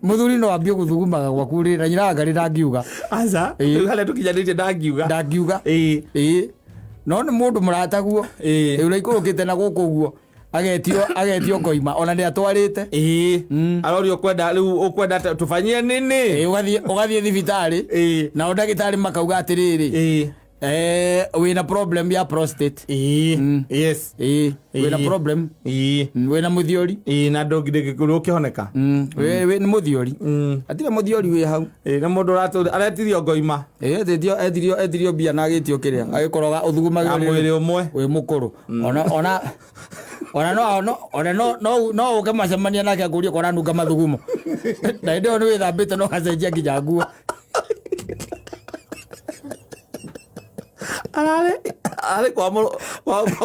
[SPEAKER 1] Mũthuri no ambie gũthugumaga gwaku rĩ na nyina wa ngarĩ ndangiuga.
[SPEAKER 2] Aca.
[SPEAKER 1] Ĩĩ.
[SPEAKER 2] Rĩu harĩa tũkinyanĩtie ndangiuga.
[SPEAKER 1] Ndangiuga.
[SPEAKER 2] Ĩĩ.
[SPEAKER 1] Ĩĩ. No nĩ mũndũ mũrataguo.
[SPEAKER 2] Ĩĩ.
[SPEAKER 1] Ĩ ũraikũrũkĩte na gũkũ ũguo. Agetio ngoima ona nĩ atwarĩte.
[SPEAKER 2] Ĩĩ. Arorio ũkwenda rĩu ũkwenda tũbanyie nini.
[SPEAKER 1] Ĩĩ ũgathiĩ thibitarĩ.
[SPEAKER 2] Ĩĩ.
[SPEAKER 1] Nao ndagĩtarĩ makauga atĩrĩrĩ.
[SPEAKER 2] Ĩĩ.
[SPEAKER 1] Wĩna problem ya prostate.
[SPEAKER 2] Ĩĩ. Yes.
[SPEAKER 1] Ĩĩ. Wĩna
[SPEAKER 2] Ĩĩ.
[SPEAKER 1] problem.
[SPEAKER 2] Ĩĩ.
[SPEAKER 1] Wĩna mũthiori.
[SPEAKER 2] Ĩĩ na ndũngĩkĩrwo ũkĩhoneka.
[SPEAKER 1] Wĩ nĩ mũthiori. Hatirĩ mũthiori wĩ hau.
[SPEAKER 2] Ĩĩ na mũndũ ũratũ aretirio ngoima.
[SPEAKER 1] Ĩĩ etirio mbia na agĩtio kĩrĩa agĩkoroga ũthugumage
[SPEAKER 2] Na
[SPEAKER 1] ũrĩrĩ.
[SPEAKER 2] mwĩrĩ ũmwe.
[SPEAKER 1] Wĩ mũkũrũ. Ona ona no no ona no no no ũke macemania nake akũrie ko ũranunga mathugumo. Na hĩndĩ ĩyo nĩ wĩthambĩte no ũgacenjia nginya nguo.
[SPEAKER 2] Ararĩ arĩ kwa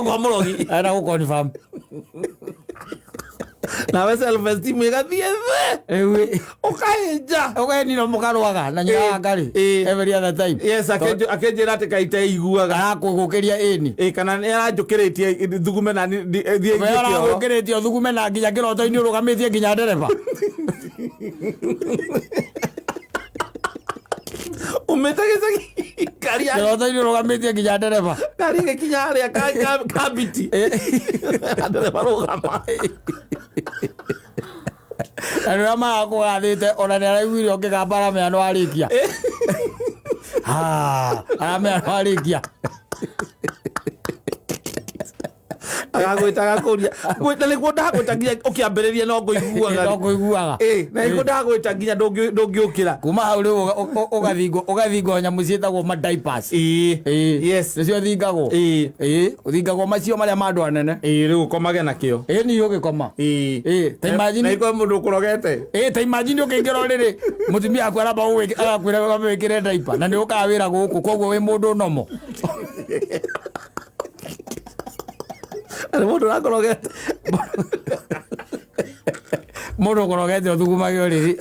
[SPEAKER 2] kwa mũrogi.
[SPEAKER 1] Arenda gũ confirm.
[SPEAKER 2] Nawe self esteem ĩgathiĩ thĩ.
[SPEAKER 1] Rĩu
[SPEAKER 2] Ũkahinja.
[SPEAKER 1] ũgenino mũkarũaga na nyina wa ngarĩ
[SPEAKER 2] Ĩĩ.
[SPEAKER 1] every other time.
[SPEAKER 2] Yes, akĩnjĩra atĩ kaĩ iteiguaga.
[SPEAKER 1] Arakũgũkĩria ĩni.
[SPEAKER 2] Ĩĩ kana nĩ aranjũkĩrĩtie thugume na thiĩ
[SPEAKER 1] We
[SPEAKER 2] nginya kĩoro.
[SPEAKER 1] ũragũkĩrĩtie ũthugume na nginya kĩroto-inĩ ũrũgamĩtie nginya ndereba.
[SPEAKER 2] Umĩte gĩcagi ngari ya
[SPEAKER 1] Kĩroto-inĩ ũrũgamĩtie nginya ndereba.
[SPEAKER 2] ngari ĩgĩkinya harĩa kambiti. Ndereba rũgama.
[SPEAKER 1] Na rĩrĩa marakũgathĩte ona nĩ araiguire ũkĩgamba aramenya nĩ warĩkia. Aramenya nĩ warĩkia.
[SPEAKER 2] Agagwĩta agakũria. Na nĩguo ndagwĩta nginya ũkĩambĩrĩria no ngũiguaga.
[SPEAKER 1] No ngũiguaga.
[SPEAKER 2] Ĩĩ, na nĩguo ndagwĩta nginya ndũngĩũkĩra.
[SPEAKER 1] Kuma hau rĩu ũgathingwo nyamũ ciĩtagwo ma diapers.
[SPEAKER 2] Ĩĩ.
[SPEAKER 1] Ĩĩ.
[SPEAKER 2] Yes.
[SPEAKER 1] Nĩcio thingagwo.
[SPEAKER 2] Ĩĩ.
[SPEAKER 1] Ĩĩ, ũthingagwo macio marĩa ma andũ anene.
[SPEAKER 2] Ĩĩ, rĩu ũkomage nakĩo.
[SPEAKER 1] Ĩĩ nĩ ũgĩkoma.
[SPEAKER 2] Ĩĩ.
[SPEAKER 1] Ĩĩ, ta imagine
[SPEAKER 2] Na ikorwo mũndũ ũkũrogete.
[SPEAKER 1] Ĩĩ ta imagine ũkĩingĩra ũrĩrĩ mũtumia waku aramba agakwĩra wĩkĩre diaper na nĩ ũkaga wĩra gũkũ koguo wĩ mũndũ nomo.
[SPEAKER 2] Nĩ mũndũ ũrakũrogete.
[SPEAKER 1] Mũndũ ũkorogete ũthugumage ũrĩrĩ.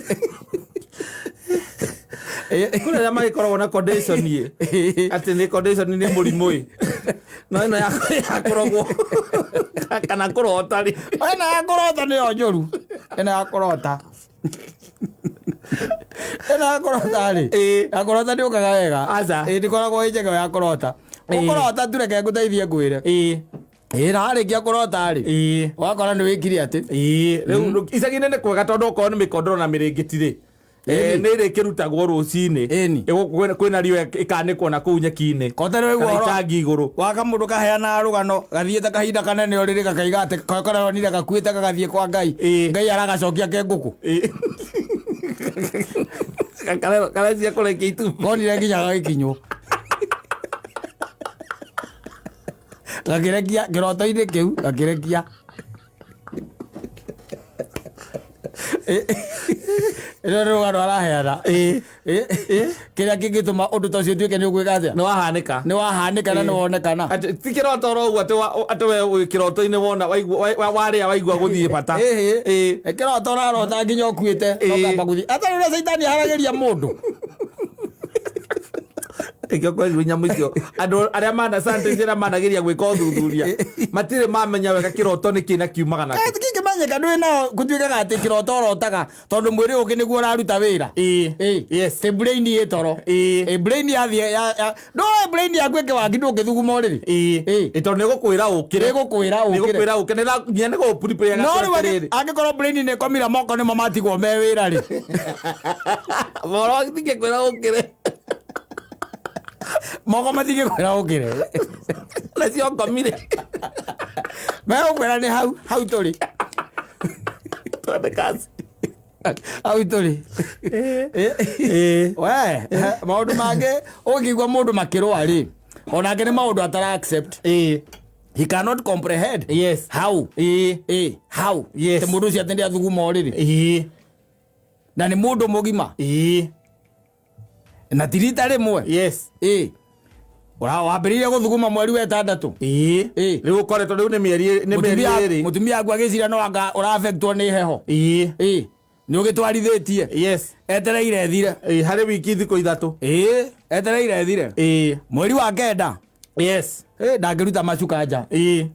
[SPEAKER 2] Kũrĩ arĩa magĩkoragwo na condition ĩ. Atĩ nĩ condition nĩ mũrimũ ĩ. No ĩno ya kũrogwo kana kũrota rĩ.
[SPEAKER 1] Ĩno ya kũrota nĩyo njũru. Ĩno ya kũrota. Ĩno ya kũrota rĩ.
[SPEAKER 2] Ĩĩ.
[SPEAKER 1] Ya kũrota ndĩũkaga wega.
[SPEAKER 2] Aca.
[SPEAKER 1] Ĩĩ ndĩkoragwo ĩ njega ya kũrota.
[SPEAKER 2] Ĩĩ.
[SPEAKER 1] Ũkũrota tu reke ngũteithie ngwĩre.
[SPEAKER 2] Ĩĩ.
[SPEAKER 1] Ĩ, na warĩkia kũrota rĩ,
[SPEAKER 2] Ĩĩ.
[SPEAKER 1] wakora nĩ wĩkire atĩ.
[SPEAKER 2] Ĩĩ, rĩu icagi-inĩ nĩ kwega tondũ okorwo nĩ mĩkondoro na mĩrĩngĩti rĩ,
[SPEAKER 1] Ĩni.
[SPEAKER 2] nĩ ĩrĩkĩrutagwo rũcinĩ.
[SPEAKER 1] Ĩni.
[SPEAKER 2] Kwĩna riũa, ĩkanĩkwo na kũu nyeki-inĩ
[SPEAKER 1] Kote nĩ waigua
[SPEAKER 2] kana
[SPEAKER 1] ũhoro
[SPEAKER 2] itangi igũrũ.
[SPEAKER 1] Waka mũndũ kaheana rũgano gathiĩte kahinda kanene ũrĩrĩ, gakaiga atĩ karonire gakuĩte gagathiĩ kwa Ngai.
[SPEAKER 2] Ĩĩ.
[SPEAKER 1] Ngai aragacokia ke ngũkũ.
[SPEAKER 2] Ĩĩ. Karecia kũrekia itumbĩ.
[SPEAKER 1] Konire nginya gagĩkinywo, gakĩrekia kĩroto-inĩ kĩu, gakĩrekia. Ĩno nĩ rũgano araheana.
[SPEAKER 2] Ĩĩ.
[SPEAKER 1] Kĩrĩa kĩngĩtũma ũndũ ta ũcio ũtuĩke nĩ ũgwĩka atĩa?
[SPEAKER 2] Nĩ wahanĩka.
[SPEAKER 1] Nĩ wahanĩka na nĩ wonekana.
[SPEAKER 2] Atĩ ti kĩroto oro ũguo atĩ atĩ we wĩ kĩroto-inĩ wona warĩa waigua gũthiĩ bata.
[SPEAKER 1] Ĩhĩ.
[SPEAKER 2] Ĩĩ.
[SPEAKER 1] Kĩroto ũrarota nginya ũkuĩte.
[SPEAKER 2] Ĩĩ.
[SPEAKER 1] Ũkamba gũthiĩ atarĩ ũrĩa caitani aharagĩria mũndũ.
[SPEAKER 2] Ĩkĩo kweri nyamũ icio andũ arĩa mana scientist arĩa manageria gwĩka ũthuthuria matirĩ mamenya wega kĩroto nĩ kĩ na kiumaga nakĩ.
[SPEAKER 1] Kĩngĩmenyeka ndwĩ nao gũtuĩkaga atĩ kĩroto ũrotaga tondũ mwĩrĩ ũngĩ nĩguo ũraruta wĩra.
[SPEAKER 2] Ĩĩ.
[SPEAKER 1] Ĩĩ.
[SPEAKER 2] Yes.
[SPEAKER 1] Tĩ brain ĩ toro.
[SPEAKER 2] Ĩĩ.
[SPEAKER 1] Ĩ, brain yathiĩ ndũĩ brain yaku ĩkĩwaki ndũngĩthuguma ũrĩrĩ.
[SPEAKER 2] Ĩĩ.
[SPEAKER 1] Ĩĩ.
[SPEAKER 2] Ĩ, tondũ nĩgũkwĩra ũkĩre.
[SPEAKER 1] Nĩgũkwĩra ũkĩre.
[SPEAKER 2] Nĩgũkwĩra ũkĩre na nginya nĩgũgũ-prepare
[SPEAKER 1] No rĩu
[SPEAKER 2] atĩrĩrĩ.
[SPEAKER 1] angĩkorwo brain nĩ ĩkomire, moko nĩmo matigwo me wĩra rĩ.
[SPEAKER 2] Moro tingĩkwĩra ũkĩre.
[SPEAKER 1] Moko matingĩkwĩra ũkĩre.
[SPEAKER 2] Nacio ngomire.
[SPEAKER 1] Megũkwĩra nĩ hau hau tũrĩ.
[SPEAKER 2] Twende kazi.
[SPEAKER 1] Hau tũrĩ.
[SPEAKER 2] Ĩĩ.
[SPEAKER 1] We maũndũ mangĩ ũngĩigua mũndũ makĩrũa rĩ, onake nĩ maũndũ atara accept.
[SPEAKER 2] Ĩĩ.
[SPEAKER 1] He cannot comprehend.
[SPEAKER 2] Yes.
[SPEAKER 1] How?
[SPEAKER 2] Ĩĩ.
[SPEAKER 1] Ĩ, how?
[SPEAKER 2] Yes.
[SPEAKER 1] Atĩ mũndũ ũcio atĩ nĩathuguma ũrĩrĩ
[SPEAKER 2] Ĩĩ.
[SPEAKER 1] na nĩ mũndũ mũgima.
[SPEAKER 2] Ĩĩ.
[SPEAKER 1] Na ti rita rĩmwe.
[SPEAKER 2] Yes.
[SPEAKER 1] Ĩ, wambĩrĩirie gũthuguma mweri wa 6.
[SPEAKER 2] Ĩĩ.
[SPEAKER 1] Ĩĩ.
[SPEAKER 2] Rĩu ũkoretwo rĩu nĩ mĩeri 2.
[SPEAKER 1] Mũtumia waku agĩciria no anga ũrafectwo nĩ heho.
[SPEAKER 2] Ĩĩ.
[SPEAKER 1] Ĩ, nĩ ũgĩtwarithĩtie.
[SPEAKER 2] Yes.
[SPEAKER 1] Etereire ĩthire.
[SPEAKER 2] Ĩĩ, harĩ wiki thikũ 3.
[SPEAKER 1] Ĩ, etereire ĩthire.
[SPEAKER 2] Ĩĩ.
[SPEAKER 1] Mweri wa 9.
[SPEAKER 2] Yes.
[SPEAKER 1] Ĩ, ndangĩruta macuka nja.
[SPEAKER 2] Ĩĩ.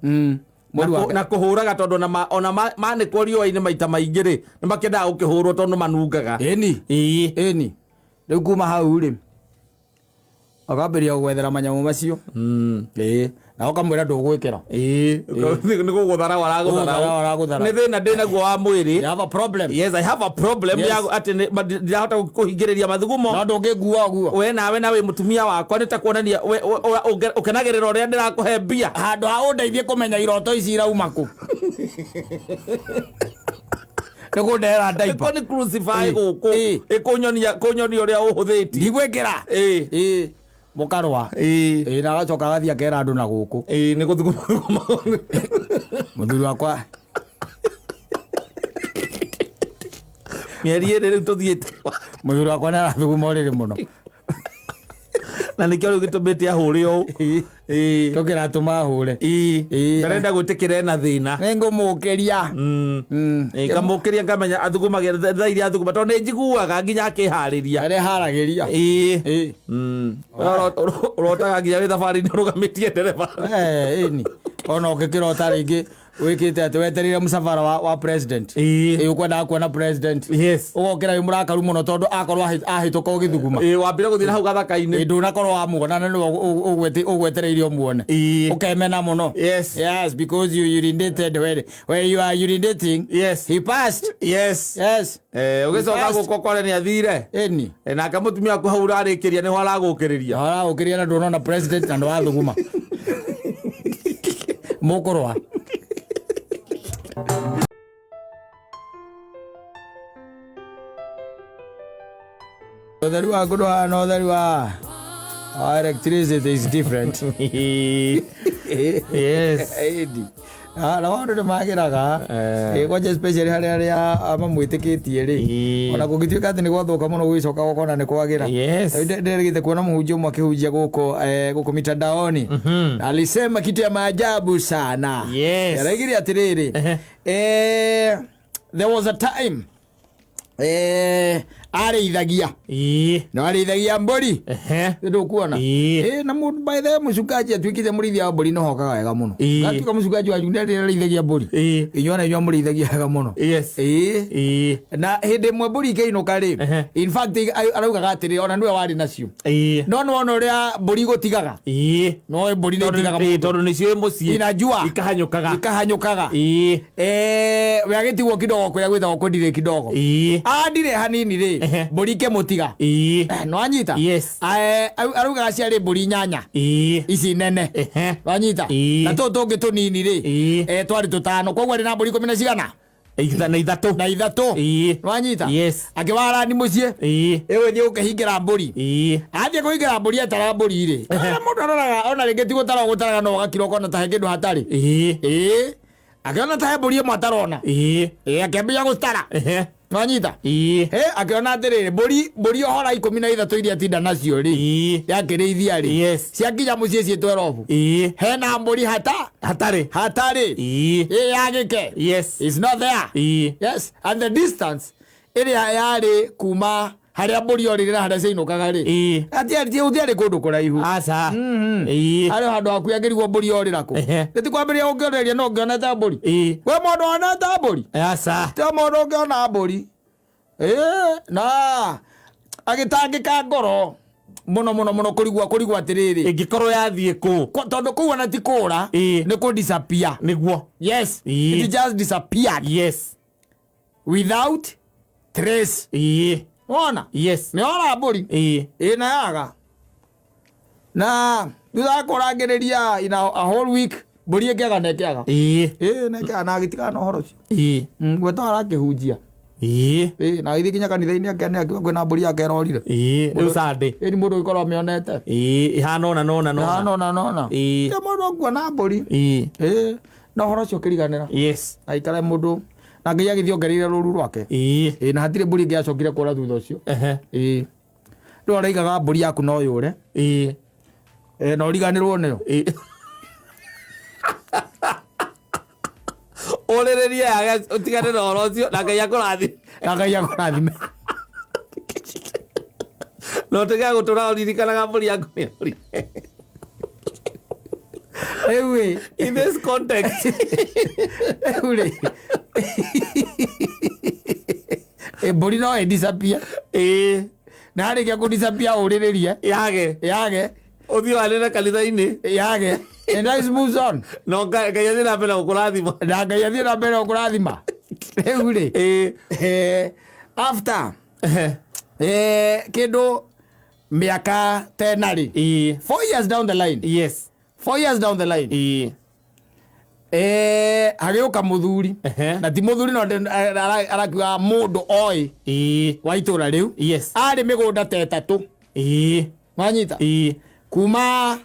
[SPEAKER 1] Mweri wa
[SPEAKER 2] Na kũhũraga tondũ ona manĩkwo riũa-inĩ maita maingĩ rĩ, nĩ makĩendaga gũkĩhũrwo tondũ manungaga.
[SPEAKER 1] Ĩni.
[SPEAKER 2] Ĩĩ.
[SPEAKER 1] Ĩni, rĩu kuma hau rĩ, akambĩrĩria gwethera manyamũ macio. Ĩĩ, na ũkamwĩra ndũgwĩkĩra.
[SPEAKER 2] Ĩĩ, nĩ gũgũthara
[SPEAKER 1] Gũgũthara aragũthara.
[SPEAKER 2] Nĩ thĩna ndĩ naguo wa mwĩrĩ.
[SPEAKER 1] You have a problem.
[SPEAKER 2] Yes, I have a problem.
[SPEAKER 1] Yes.
[SPEAKER 2] Ya atĩ ndirahota kũhingĩrĩria mathugumo.
[SPEAKER 1] No ndũngĩngua ũguo.
[SPEAKER 2] We nawe na wĩ mũtumia wakwa nĩ ta kuonania ũkenagĩrĩra ũrĩa ndĩrakũhe mbia.
[SPEAKER 1] Handũ ha ũndeithie kũmenya iroto ici irauma kũ, nĩ kũndehera ndaipa.
[SPEAKER 2] Ĩko nĩ crucify
[SPEAKER 1] Ĩĩ.
[SPEAKER 2] gũkũ.
[SPEAKER 1] Ĩĩ.
[SPEAKER 2] Ĩkũnyonia kũnyonia ũrĩa ũhũthĩtie.
[SPEAKER 1] Ndigwĩkĩra.
[SPEAKER 2] Ĩĩ.
[SPEAKER 1] Ĩĩ, mũkarũa.
[SPEAKER 2] Ĩĩ.
[SPEAKER 1] Ĩĩ, na agacoka agathiĩ akera andũ na gũkũ.
[SPEAKER 2] Ĩĩ, nĩ gũthuguma.
[SPEAKER 1] Mũthuri wakwa.
[SPEAKER 2] Mĩeri 2 rĩu tũthiĩte.
[SPEAKER 1] Mũthuri wakwa nĩ arathuguma ũrĩrĩ mũno.
[SPEAKER 2] Na nĩkĩo rĩu gĩtũmĩte ahũre ũũ. Ĩĩ.
[SPEAKER 1] Kĩo kĩratũma ahũre.
[SPEAKER 2] Ĩĩ.
[SPEAKER 1] Ĩĩ.
[SPEAKER 2] Ndarenda gwĩtĩkĩra ena thĩna.
[SPEAKER 1] Nĩ ngũmũkĩria.
[SPEAKER 2] Ĩĩ, ngamũkĩria ngamenya athugumagĩra thaa iria athuguma tondũ nĩ njiguaga nginya akĩharĩria.
[SPEAKER 1] Arĩa haragĩria.
[SPEAKER 2] Ĩĩ.
[SPEAKER 1] Ĩĩ.
[SPEAKER 2] Ũrotaga nginya wĩ thabarĩ-inĩ ũrũgamĩtie ndereba.
[SPEAKER 1] Ĩni, ona ũngĩkĩrota rĩngĩ wĩkĩte atĩ wetereire mũcabara wa president.
[SPEAKER 2] Ĩĩ.
[SPEAKER 1] Ĩ, ũkwendaga kuona president.
[SPEAKER 2] Yes.
[SPEAKER 1] Ũgokĩra wĩ mũrakaru mũno tondũ akorwo ahĩtũka ũgĩthuguma.
[SPEAKER 2] Ĩĩ, wambire gũthiĩ na hau gathaka-inĩ.
[SPEAKER 1] Ĩ, ndũnakorwo wamuona na nĩwe ũgwetereire ũmuone.
[SPEAKER 2] Ĩĩ.
[SPEAKER 1] Ũkemena mũno.
[SPEAKER 2] Yes.
[SPEAKER 1] Yes, because you urinated when you are urinating.
[SPEAKER 2] Yes.
[SPEAKER 1] He passed.
[SPEAKER 2] Yes.
[SPEAKER 1] Yes.
[SPEAKER 2] Ũgĩcoka
[SPEAKER 1] He passed.
[SPEAKER 2] gũkũ ũkore nĩ athire.
[SPEAKER 1] Ĩni.
[SPEAKER 2] Nake mũtumia waku hau ũrarĩkĩria nĩho aragũkĩrĩria.
[SPEAKER 1] Aragũkĩria na ndũnona president na ndwathuguma mũkũrũa. Ũtheru waku ndũhana ũtheru wa electricity is different.
[SPEAKER 2] Yes.
[SPEAKER 1] Ĩni. Na maũndũ nĩ magĩraga.
[SPEAKER 2] Eh.
[SPEAKER 1] Ĩ, kwanja especially harĩ arĩa mamwĩtĩkĩtie rĩ.
[SPEAKER 2] Ĩĩ.
[SPEAKER 1] Ona kũngĩtuĩka atĩ nĩ gwathũka mũno gũgĩcoka gũkona nĩ kwagĩra.
[SPEAKER 2] Yes.
[SPEAKER 1] Ndĩrĩgĩte kuona mũhunjia ũmwe akĩhunjia gũkũ mitandaoni. Na alisema kitu ya maajabu sana.
[SPEAKER 2] Yes.
[SPEAKER 1] Araigire atĩrĩrĩ,
[SPEAKER 2] Ehe.
[SPEAKER 1] there was a time, Arĩithagia.
[SPEAKER 2] Ĩĩ.
[SPEAKER 1] No arĩithagia mbũri.
[SPEAKER 2] Ehe.
[SPEAKER 1] Ndũkuona?
[SPEAKER 2] Ĩĩ.
[SPEAKER 1] Ĩ, na mũndũ by the way mũcungaji atuĩkĩte mũrĩithia wa mbũri nohokaga wega mũno.
[SPEAKER 2] Ĩĩ.
[SPEAKER 1] Gatuĩka mũcungaji wanyu nĩarĩithagia mbũri.
[SPEAKER 2] Ĩĩ.
[SPEAKER 1] Inyuĩ ona inyuĩ mũrĩithagia wega mũno.
[SPEAKER 2] Yes.
[SPEAKER 1] Ĩĩ.
[SPEAKER 2] Ĩĩ.
[SPEAKER 1] Na hĩndĩ ĩmwe mbũri ikĩinũka rĩ,
[SPEAKER 2] Ehe.
[SPEAKER 1] in fact araugaga atĩrĩ ona nĩwe warĩ nacio.
[SPEAKER 2] Ĩĩ.
[SPEAKER 1] No nĩwona ũrĩa mbũri igũtigaga.
[SPEAKER 2] Ĩĩ.
[SPEAKER 1] No mbũri nĩ itigaga
[SPEAKER 2] Ĩĩ,
[SPEAKER 1] mũndũ.
[SPEAKER 2] tondũ nĩcio ĩ mũciĩ.
[SPEAKER 1] Inajua.
[SPEAKER 2] Ikahanyũkaga.
[SPEAKER 1] Ikahanyũkaga.
[SPEAKER 2] Ĩĩ.
[SPEAKER 1] Eh, we agĩtigwo kidogo kũrĩa gwĩtagwo kũndirĩ kidogo.
[SPEAKER 2] Ĩĩ.
[SPEAKER 1] Andire hanini rĩ,
[SPEAKER 2] Ehe.
[SPEAKER 1] mbũri ikĩmũtiga.
[SPEAKER 2] Ĩĩ.
[SPEAKER 1] Nĩwanyita?
[SPEAKER 2] Yes.
[SPEAKER 1] Araugaga ciarĩ mbũri inyanya.
[SPEAKER 2] Ĩĩ.
[SPEAKER 1] Ici nene.
[SPEAKER 2] Ehe.
[SPEAKER 1] Wanyita?
[SPEAKER 2] Ĩĩ.
[SPEAKER 1] Na tũtũ tũngĩ tũnini rĩ,
[SPEAKER 2] Ĩĩ.
[SPEAKER 1] twarĩ tũtano. Koguo arĩ na mbũri ikũmi na cigana?
[SPEAKER 2] Na ithatũ.
[SPEAKER 1] Na ithatũ.
[SPEAKER 2] Ĩĩ.
[SPEAKER 1] Nĩwanyita?
[SPEAKER 2] Yes.
[SPEAKER 1] Akĩwarani mũciĩ.
[SPEAKER 2] Ĩĩ.
[SPEAKER 1] Ĩgũthiĩ gũkĩhingĩra mbũri.
[SPEAKER 2] Ĩĩ.
[SPEAKER 1] Athiĩ kũhingĩra mbũri atara mbũri rĩ. Ona mũndũ aroraga ona rĩngĩ ti gũtara ũgũtaraga no ũgakira ũkona ta he kĩndũ hatarĩ.
[SPEAKER 2] Ĩĩ.
[SPEAKER 1] Ĩĩ. Akĩona ta he mbũri ĩmwe atarona.
[SPEAKER 2] Ĩĩ.
[SPEAKER 1] Ĩĩ, akĩambia gũtara.
[SPEAKER 2] Ehe.
[SPEAKER 1] Nĩwanyita?
[SPEAKER 2] Ĩĩ.
[SPEAKER 1] Ĩ, akĩona atĩrĩrĩ, mbũri ohora 13 iria atinda nacio rĩ.
[SPEAKER 2] Ĩĩ.
[SPEAKER 1] Yakĩrĩithia rĩ.
[SPEAKER 2] Yes.
[SPEAKER 1] Ciakinya mũciĩ ciĩ 12.
[SPEAKER 2] Ĩĩ.
[SPEAKER 1] Hena mbũri hata
[SPEAKER 2] Hatarĩ.
[SPEAKER 1] hatarĩ.
[SPEAKER 2] Ĩĩ.
[SPEAKER 1] Ĩ yagĩke.
[SPEAKER 2] Yes.
[SPEAKER 1] It's not there.
[SPEAKER 2] Ĩĩ.
[SPEAKER 1] Yes, and the distance ĩrĩa yarĩ kuma harĩa mbũri orĩrĩ na harĩa ciainũkaga rĩ.
[SPEAKER 2] Ĩĩ.
[SPEAKER 1] Gũtiarĩ kũndũ kũraihu.
[SPEAKER 2] Aca. Ĩĩ.
[SPEAKER 1] Harĩ o handũ hakuhĩ angĩrigwo mbũri yorĩra kũ.
[SPEAKER 2] Ehe.
[SPEAKER 1] Nĩ ti kwambĩrĩria gũkĩonereria no ũngĩonete mbũri.
[SPEAKER 2] Ĩĩ.
[SPEAKER 1] We mũndũ wonete mbũri.
[SPEAKER 2] Aca.
[SPEAKER 1] Ti mũndũ ũngĩona mbũri. Ĩĩ, na agĩtangĩka ngoro mũno mũno mũno kũrigwo atĩrĩrĩ.
[SPEAKER 2] Ĩngĩkorwo yathiĩ kũ.
[SPEAKER 1] Tondũ kũu ona ti kũra
[SPEAKER 2] Ĩĩ.
[SPEAKER 1] nĩ kũ disappear.
[SPEAKER 2] Nĩguo.
[SPEAKER 1] Yes.
[SPEAKER 2] Ĩĩ.
[SPEAKER 1] It just disappeared.
[SPEAKER 2] Yes.
[SPEAKER 1] Without trace.
[SPEAKER 2] Ĩĩ.
[SPEAKER 1] Wona?
[SPEAKER 2] Yes.
[SPEAKER 1] Nĩ ora mbũri.
[SPEAKER 2] Ĩĩ.
[SPEAKER 1] Ĩ na yaga. Na thutha wa kũrangĩrĩria in a whole week mbũri ĩkĩaga na ĩkĩaga.
[SPEAKER 2] Ĩĩ.
[SPEAKER 1] Ĩ na ĩkĩaga na agĩtigana na ũhoro ũcio.
[SPEAKER 2] Ĩĩ.
[SPEAKER 1] Gweta arakĩhunjia.
[SPEAKER 2] Ĩĩ.
[SPEAKER 1] Ĩ na agĩthiĩ nginya kanitha-inĩ akĩanĩra akiuga kwĩna mbũri yake ĩrorire.
[SPEAKER 2] Ĩĩ. Rĩu Sunday.
[SPEAKER 1] Ĩ nĩ mũndũ ũgĩkorwo amĩonete.
[SPEAKER 2] Ĩĩ. Ĩhana ũna na ũna na ũna.
[SPEAKER 1] Nona nona.
[SPEAKER 2] Ĩĩ.
[SPEAKER 1] Ti mũndũ ũkuona mbũri.
[SPEAKER 2] Ĩĩ.
[SPEAKER 1] Ĩ na ũhoro ũcio ũkĩriganĩra.
[SPEAKER 2] Yes.
[SPEAKER 1] Na aikare mũndũ na Ngai agĩthiĩ ongereire rũru rwake.
[SPEAKER 2] Ĩĩ.
[SPEAKER 1] Ĩ na hatirĩ mbũri ĩngĩ yacokire kũra thutha ũcio.
[SPEAKER 2] Ehe.
[SPEAKER 1] Ĩ rĩu araigaga mbũri yaku no yũre.
[SPEAKER 2] Ĩĩ.
[SPEAKER 1] Ĩ na ũriganĩrwo nĩyo.
[SPEAKER 2] Ĩĩ. Ũrĩrĩrie yage ũtigane na ũhoro ũcio na Ngai akũrathime.
[SPEAKER 1] Na Ngai akũrathime.
[SPEAKER 2] Na ũtige gũtũra ũririkanaga mbũri yaku nĩ yũrire.
[SPEAKER 1] Rĩu ĩ.
[SPEAKER 2] In this context.
[SPEAKER 1] Rĩu rĩ. Ĩ mbũri no ĩ disappear.
[SPEAKER 2] Ĩĩ.
[SPEAKER 1] Na yarĩkia kũ disappear ũrĩrĩrie.
[SPEAKER 2] Yage.
[SPEAKER 1] Yage.
[SPEAKER 2] Ũthiĩ wanĩre kanitha-inĩ.
[SPEAKER 1] Yage. And life moves on.
[SPEAKER 2] No Ngai athiĩ na mbere gũkũrathima.
[SPEAKER 1] Na Ngai athiĩ na mbere gũkũrathima. Rĩu rĩ.
[SPEAKER 2] Ĩĩ.
[SPEAKER 1] After.
[SPEAKER 2] Ehe.
[SPEAKER 1] Kĩndũ mĩaka tena rĩ.
[SPEAKER 2] Ĩĩ.
[SPEAKER 1] 4 years down the line.
[SPEAKER 2] Yes.
[SPEAKER 1] 4 years down the line.
[SPEAKER 2] Ĩĩ.
[SPEAKER 1] Hagĩũka mũthuri.
[SPEAKER 2] Ehe.
[SPEAKER 1] Na ti mũthuri no arakiuga mũndũ oĩ
[SPEAKER 2] Ĩĩ.
[SPEAKER 1] wa itũra rĩu.
[SPEAKER 2] Yes.
[SPEAKER 1] Arĩ mĩgũnda ta ĩtatũ.
[SPEAKER 2] Ĩĩ.
[SPEAKER 1] Wanyita?
[SPEAKER 2] Ĩĩ.
[SPEAKER 1] Kuma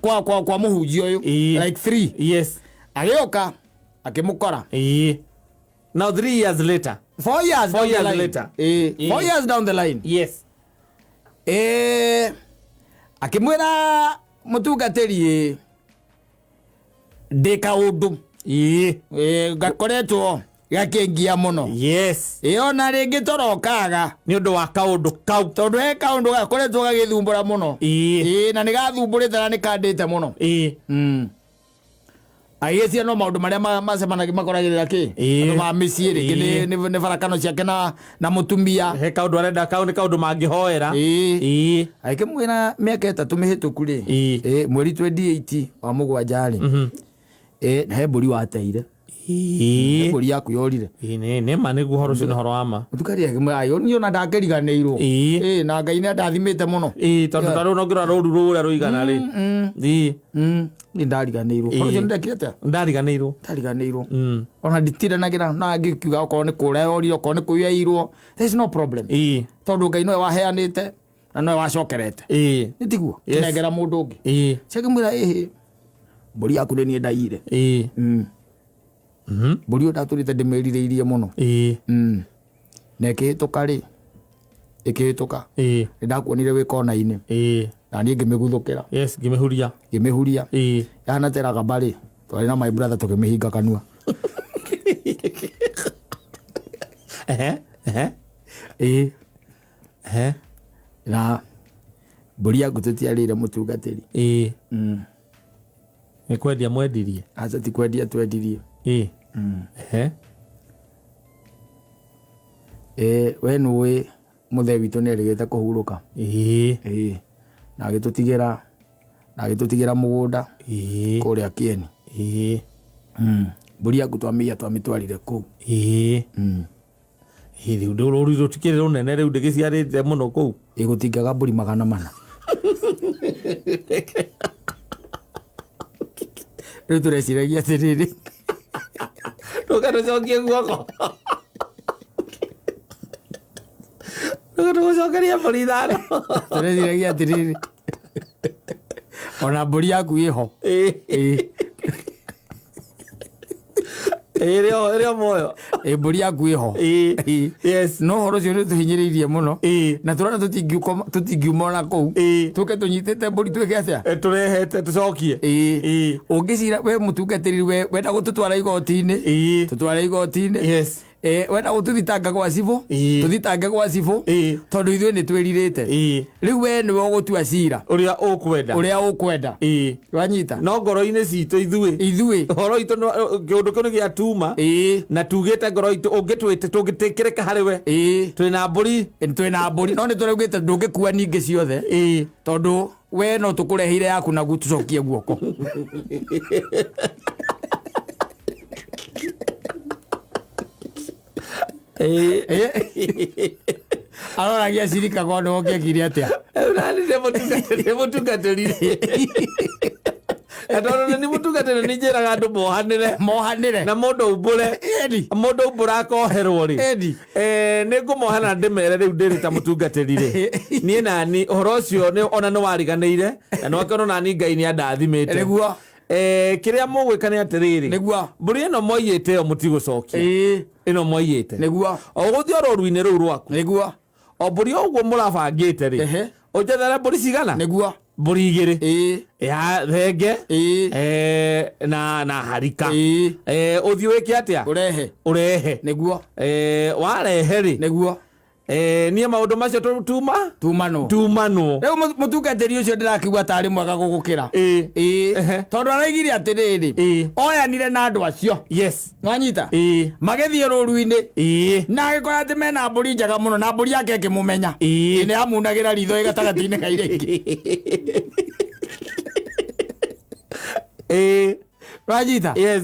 [SPEAKER 1] kwa mũhunjia ũyũ.
[SPEAKER 2] Ĩĩ.
[SPEAKER 1] Like 3.
[SPEAKER 2] Yes.
[SPEAKER 1] Agĩũka akĩmũkora.
[SPEAKER 2] Ĩĩ. Now 3 years later.
[SPEAKER 1] 4 years
[SPEAKER 2] 4
[SPEAKER 1] down the
[SPEAKER 2] years
[SPEAKER 1] line.
[SPEAKER 2] later.
[SPEAKER 1] Ĩĩ.
[SPEAKER 2] Ĩĩ.
[SPEAKER 1] 4 years down the line.
[SPEAKER 2] Yes.
[SPEAKER 1] Ĩĩ. Akĩmwĩra mũtungatĩri ĩ ndĩ kaũndũ.
[SPEAKER 2] Ĩĩ.
[SPEAKER 1] Ĩĩ, gakoretwo gakĩngia mũno.
[SPEAKER 2] Yes.
[SPEAKER 1] Ĩĩ ona rĩngĩ torokaga.
[SPEAKER 2] Nĩ ũndũ wa kaũndũ kau.
[SPEAKER 1] Tondũ he kaũndũ gakoretwo gagĩthumbũra mũno.
[SPEAKER 2] Ĩĩ.
[SPEAKER 1] Ĩĩ, na nĩ gathumbũrĩte na nĩ kandĩte mũno.
[SPEAKER 2] Ĩĩ.
[SPEAKER 1] Agĩciria no maũndũ marĩa macemanagia makoragĩrĩra kĩ?
[SPEAKER 2] Ĩĩ.
[SPEAKER 1] Andũ ma mĩciĩ rĩngĩ
[SPEAKER 2] Ĩĩ.
[SPEAKER 1] nĩ barakano ciake na mũtumia.
[SPEAKER 2] He kaũndũ arenda kau nĩ kaũndũ mangĩhoera.
[SPEAKER 1] Ĩĩ.
[SPEAKER 2] Ĩĩ.
[SPEAKER 1] Agĩkĩmwĩra mĩaka 3 mĩhĩtũku rĩ.
[SPEAKER 2] Ĩĩ.
[SPEAKER 1] Ĩĩ, mweri 28 wa mũgwanja rĩ. Ĩĩ, he mbũri wateire.
[SPEAKER 2] Ĩĩ.
[SPEAKER 1] He mbũri yaku yorire.
[SPEAKER 2] Ĩĩ, nĩ ma nĩguo ũhoro ũcio nĩ ũhoro wa ma.
[SPEAKER 1] Mũthukari akĩmwĩra, "Ayũ, niĩ ona ndakĩriganĩirwo."
[SPEAKER 2] Ĩĩ.
[SPEAKER 1] Ĩĩ, na Ngai nĩ andathimĩte mũno.
[SPEAKER 2] Ĩĩ, tondũ ta rĩu no ngĩrora rũru rũrĩa rũigana rĩ. Ĩĩ.
[SPEAKER 1] Niĩ ndariganĩirwo.
[SPEAKER 2] Ĩĩ.
[SPEAKER 1] Ũhoro ũcio nĩndekire atĩa?
[SPEAKER 2] Ndariganĩirwo.
[SPEAKER 1] Ndariganĩirwo. Ona nditindanagĩra na ngĩkiuga okorwo nĩ kũra yorire, okorwo nĩ kũiywo. There is no problem.
[SPEAKER 2] Ĩĩ.
[SPEAKER 1] Tondũ Ngai nowe waheanĩte na nowe wacokerete.
[SPEAKER 2] Ĩĩ.
[SPEAKER 1] Nĩ tiguo?
[SPEAKER 2] Yes.
[SPEAKER 1] Kĩnengera mũndũ ũngĩ.
[SPEAKER 2] Ĩĩ.
[SPEAKER 1] Ciakĩmwĩra, ĩhĩ, mbũri yaku nĩ niĩ ndaiyire.
[SPEAKER 2] Ĩĩ.
[SPEAKER 1] Mbũri ĩyo ndatũrĩte ndĩmĩrirĩirie mũno.
[SPEAKER 2] Ĩĩ.
[SPEAKER 1] Na ĩkĩhĩtũka rĩ, ĩkĩhĩtũka.
[SPEAKER 2] Ĩĩ.
[SPEAKER 1] Nĩ ndakuonire wĩ kona-inĩ.
[SPEAKER 2] Ĩĩ.
[SPEAKER 1] Na niĩ ngĩmĩguthũkĩra.
[SPEAKER 2] Yes, ngĩmĩhuria.
[SPEAKER 1] Ngĩmĩhuria.
[SPEAKER 2] Ĩĩ.
[SPEAKER 1] Yahana ta ĩragamba rĩ, twarĩ na my brother tũkĩmĩhinga kanua.
[SPEAKER 2] Ehe. Ehe.
[SPEAKER 1] Ĩĩ. Na mbũri yaku tũtiarĩire mũtungatĩri.
[SPEAKER 2] Ĩĩ. Nĩ kwendia mwendirie?
[SPEAKER 1] Aca, ti kwendia twendirie.
[SPEAKER 2] Ĩĩ. Ehe.
[SPEAKER 1] Ĩ, we nĩũĩ mũthee witũ nĩ erĩgĩte kũhurũka.
[SPEAKER 2] Ĩĩ.
[SPEAKER 1] Ĩĩ, na agĩtũtigĩra, na agĩtũtigĩra mũgũnda kũrĩa Kĩeni. Mbũri yaku twamĩiya twamĩtwarire kũu.
[SPEAKER 2] Ĩĩ. Ĩĩ, rĩu rũri rũtikĩrĩ rũnene rĩu ndĩgĩciarĩte mũno kũu.
[SPEAKER 1] Ĩ, gũtingaga mbũri 400. Rĩu tũreciragia atĩrĩrĩ,
[SPEAKER 2] Tũke tũcokie guoko. Tũke tũgũcokerie mbũri 5.
[SPEAKER 1] Tũreciragia atĩrĩrĩ, ona mbũri yaku ĩho.
[SPEAKER 2] Ĩĩ.
[SPEAKER 1] Ĩĩ.
[SPEAKER 2] Ĩĩ, ĩrĩ o muoyo.
[SPEAKER 1] Ĩ, mbũri yaku ĩho.
[SPEAKER 2] Ĩĩ.
[SPEAKER 1] Ĩĩ.
[SPEAKER 2] Yes.
[SPEAKER 1] No ũhoro ũcio nĩ ũtũhinyĩrĩirie mũno.
[SPEAKER 2] Ĩĩ.
[SPEAKER 1] Na tũrona tũtingiuma ona kũu.
[SPEAKER 2] Ĩĩ.
[SPEAKER 1] Tũke tũnyitĩte mbũri twĩke atĩa?
[SPEAKER 2] Ĩ, tũrehete tũcokie.
[SPEAKER 1] Ĩĩ.
[SPEAKER 2] Ĩĩ.
[SPEAKER 1] Ũngĩcira we mũtungatĩri, we wenda gũtũtwara igoti-inĩ,
[SPEAKER 2] Ĩĩ.
[SPEAKER 1] tũtware igoti-inĩ.
[SPEAKER 2] Yes.
[SPEAKER 1] Ĩ, wenda gũtũthitanga gwa cibũ,
[SPEAKER 2] Ĩĩ.
[SPEAKER 1] tũthitange gwa cibũ.
[SPEAKER 2] Ĩĩ.
[SPEAKER 1] Tondũ ithuĩ nĩ twĩrirĩte.
[SPEAKER 2] Ĩĩ.
[SPEAKER 1] Rĩu we nĩwe ũgũtua cira
[SPEAKER 2] ũrĩa ũkwenda.
[SPEAKER 1] Ũrĩa ũkwenda.
[SPEAKER 2] Ĩĩ.
[SPEAKER 1] Wanyita?
[SPEAKER 2] No ngoro-inĩ citũ ithuĩ.
[SPEAKER 1] Ithuĩ.
[SPEAKER 2] Ũhoro witũ kĩũndũ kĩu nĩ gĩatuma.
[SPEAKER 1] Ĩĩ.
[SPEAKER 2] Na tugĩte ngoro itũ ũngĩtwĩte tũngĩtĩkĩrĩka harĩ we.
[SPEAKER 1] Ĩĩ.
[SPEAKER 2] Twĩna mbũri.
[SPEAKER 1] Twĩna mbũri, no nĩ tũraugĩte ndũngĩkua ningĩ ciothe.
[SPEAKER 2] Ĩĩ.
[SPEAKER 1] Tondũ we no tũkũreheire yaku naguo tũcokie guoko.
[SPEAKER 2] Ĩĩ.
[SPEAKER 1] Aroragia cirika kwa nĩ ũngĩekire atĩa?
[SPEAKER 2] Rĩu nani ndĩ mũtungatĩri. Na tondũ nĩ mũtungatĩri nĩ njĩraga andũ mohanĩre.
[SPEAKER 1] Mohanĩre.
[SPEAKER 2] Na mũndũ aumbũre.
[SPEAKER 1] Ĩni.
[SPEAKER 2] Mũndũ aumbũra akoherwo rĩ.
[SPEAKER 1] Ĩni.
[SPEAKER 2] Nĩ ngũmohana ndĩmere rĩu ndĩrĩ ta mũtungatĩri rĩ. Niĩ nani ũhoro ũcio nĩ ona nĩ wariganĩire na nĩ wakĩona nani Ngai nĩ andathimĩte.
[SPEAKER 1] Nĩguo.
[SPEAKER 2] Kĩrĩa mũgwĩka nĩ atĩrĩrĩ.
[SPEAKER 1] Nĩguo.
[SPEAKER 2] Mbũri ĩno mwaiyĩte ĩyo mũtigũcokia.
[SPEAKER 1] Ĩĩ.
[SPEAKER 2] Ĩno mwaiyĩte.
[SPEAKER 1] Nĩguo.
[SPEAKER 2] O ũgũthiĩ o rũru-inĩ rũu rwaku.
[SPEAKER 1] Nĩguo.
[SPEAKER 2] O mbũri o ũguo mũrabangĩte rĩ.
[SPEAKER 1] Ehe.
[SPEAKER 2] Ũnjethere mbũri cigana?
[SPEAKER 1] Nĩguo.
[SPEAKER 2] Mbũri 2.
[SPEAKER 1] Ĩĩ.
[SPEAKER 2] Ya thenge.
[SPEAKER 1] Ĩĩ.
[SPEAKER 2] Na harika.
[SPEAKER 1] Ĩĩ.
[SPEAKER 2] Ũthiĩ wĩke atĩa?
[SPEAKER 1] Ũrehe.
[SPEAKER 2] Ũrehe.
[SPEAKER 1] Nĩguo.
[SPEAKER 2] Warehe rĩ.
[SPEAKER 1] Nĩguo.
[SPEAKER 2] Niĩ maũndũ macio tuma?
[SPEAKER 1] Tumanwo.
[SPEAKER 2] Tumanwo.
[SPEAKER 1] Rĩu mũtungatĩri ũcio ndĩrakiuga tarĩ mwega gũgũkĩra.
[SPEAKER 2] Ĩĩ.
[SPEAKER 1] Ĩĩ.
[SPEAKER 2] Ehe.
[SPEAKER 1] Tondũ araigire atĩrĩrĩ.
[SPEAKER 2] Ĩĩ.
[SPEAKER 1] Oyanire na andũ acio.
[SPEAKER 2] Yes.
[SPEAKER 1] Nwanyita?
[SPEAKER 2] Ĩĩ.
[SPEAKER 1] Magĩthiĩ rũru-inĩ.
[SPEAKER 2] Ĩĩ.
[SPEAKER 1] Na agĩkora atĩ mena mbũri njega mũno na mbũri yake ĩkĩmũmenya.
[SPEAKER 2] Ĩĩ.
[SPEAKER 1] Nĩ yamunagĩra ritho ĩ gatagatĩ-inĩ ka iria ingĩ.
[SPEAKER 2] Ĩĩ.
[SPEAKER 1] Nwanyita?
[SPEAKER 2] Yes.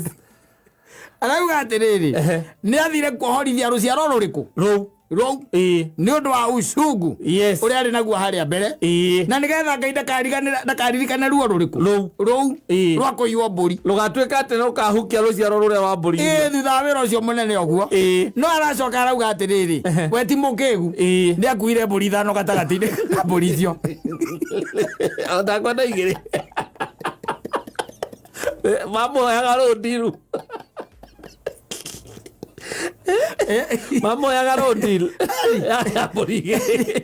[SPEAKER 1] Arauga atĩrĩrĩ,
[SPEAKER 2] Ehe.
[SPEAKER 1] nĩ athire kuohorithia rũciaro rũrĩkũ?
[SPEAKER 2] Rũu.
[SPEAKER 1] Rũu.
[SPEAKER 2] Ĩĩ.
[SPEAKER 1] Nĩ ũndũ wa ucungu.
[SPEAKER 2] Yes.
[SPEAKER 1] Ũrĩa arĩ naguo harĩa mbere.
[SPEAKER 2] Ĩĩ.
[SPEAKER 1] Na nĩgetha Ngai ndakaririkane ruo rũrĩkũ?
[SPEAKER 2] Rũu.
[SPEAKER 1] Rũu.
[SPEAKER 2] Ĩĩ.
[SPEAKER 1] Rwa kũiywo mbũri.
[SPEAKER 2] Rũgatuĩka atĩ nĩ rũkahukia rũciaro rũrĩa rwa mbũri.
[SPEAKER 1] Ĩĩ, thutha wa wĩra ũcio mũnene ũguo.
[SPEAKER 2] Ĩĩ.
[SPEAKER 1] No aracoka arauga atĩrĩrĩ,
[SPEAKER 2] Ehe.
[SPEAKER 1] we ti mũkĩgu.
[SPEAKER 2] Ĩĩ.
[SPEAKER 1] Nĩ akuire mbũri 5 gatagatĩ-inĩ ka mbũri icio.
[SPEAKER 2] O takwa na 2. Mamũheaga rũndiru. Mamũheaga rũndiru. Ya mbũri 2.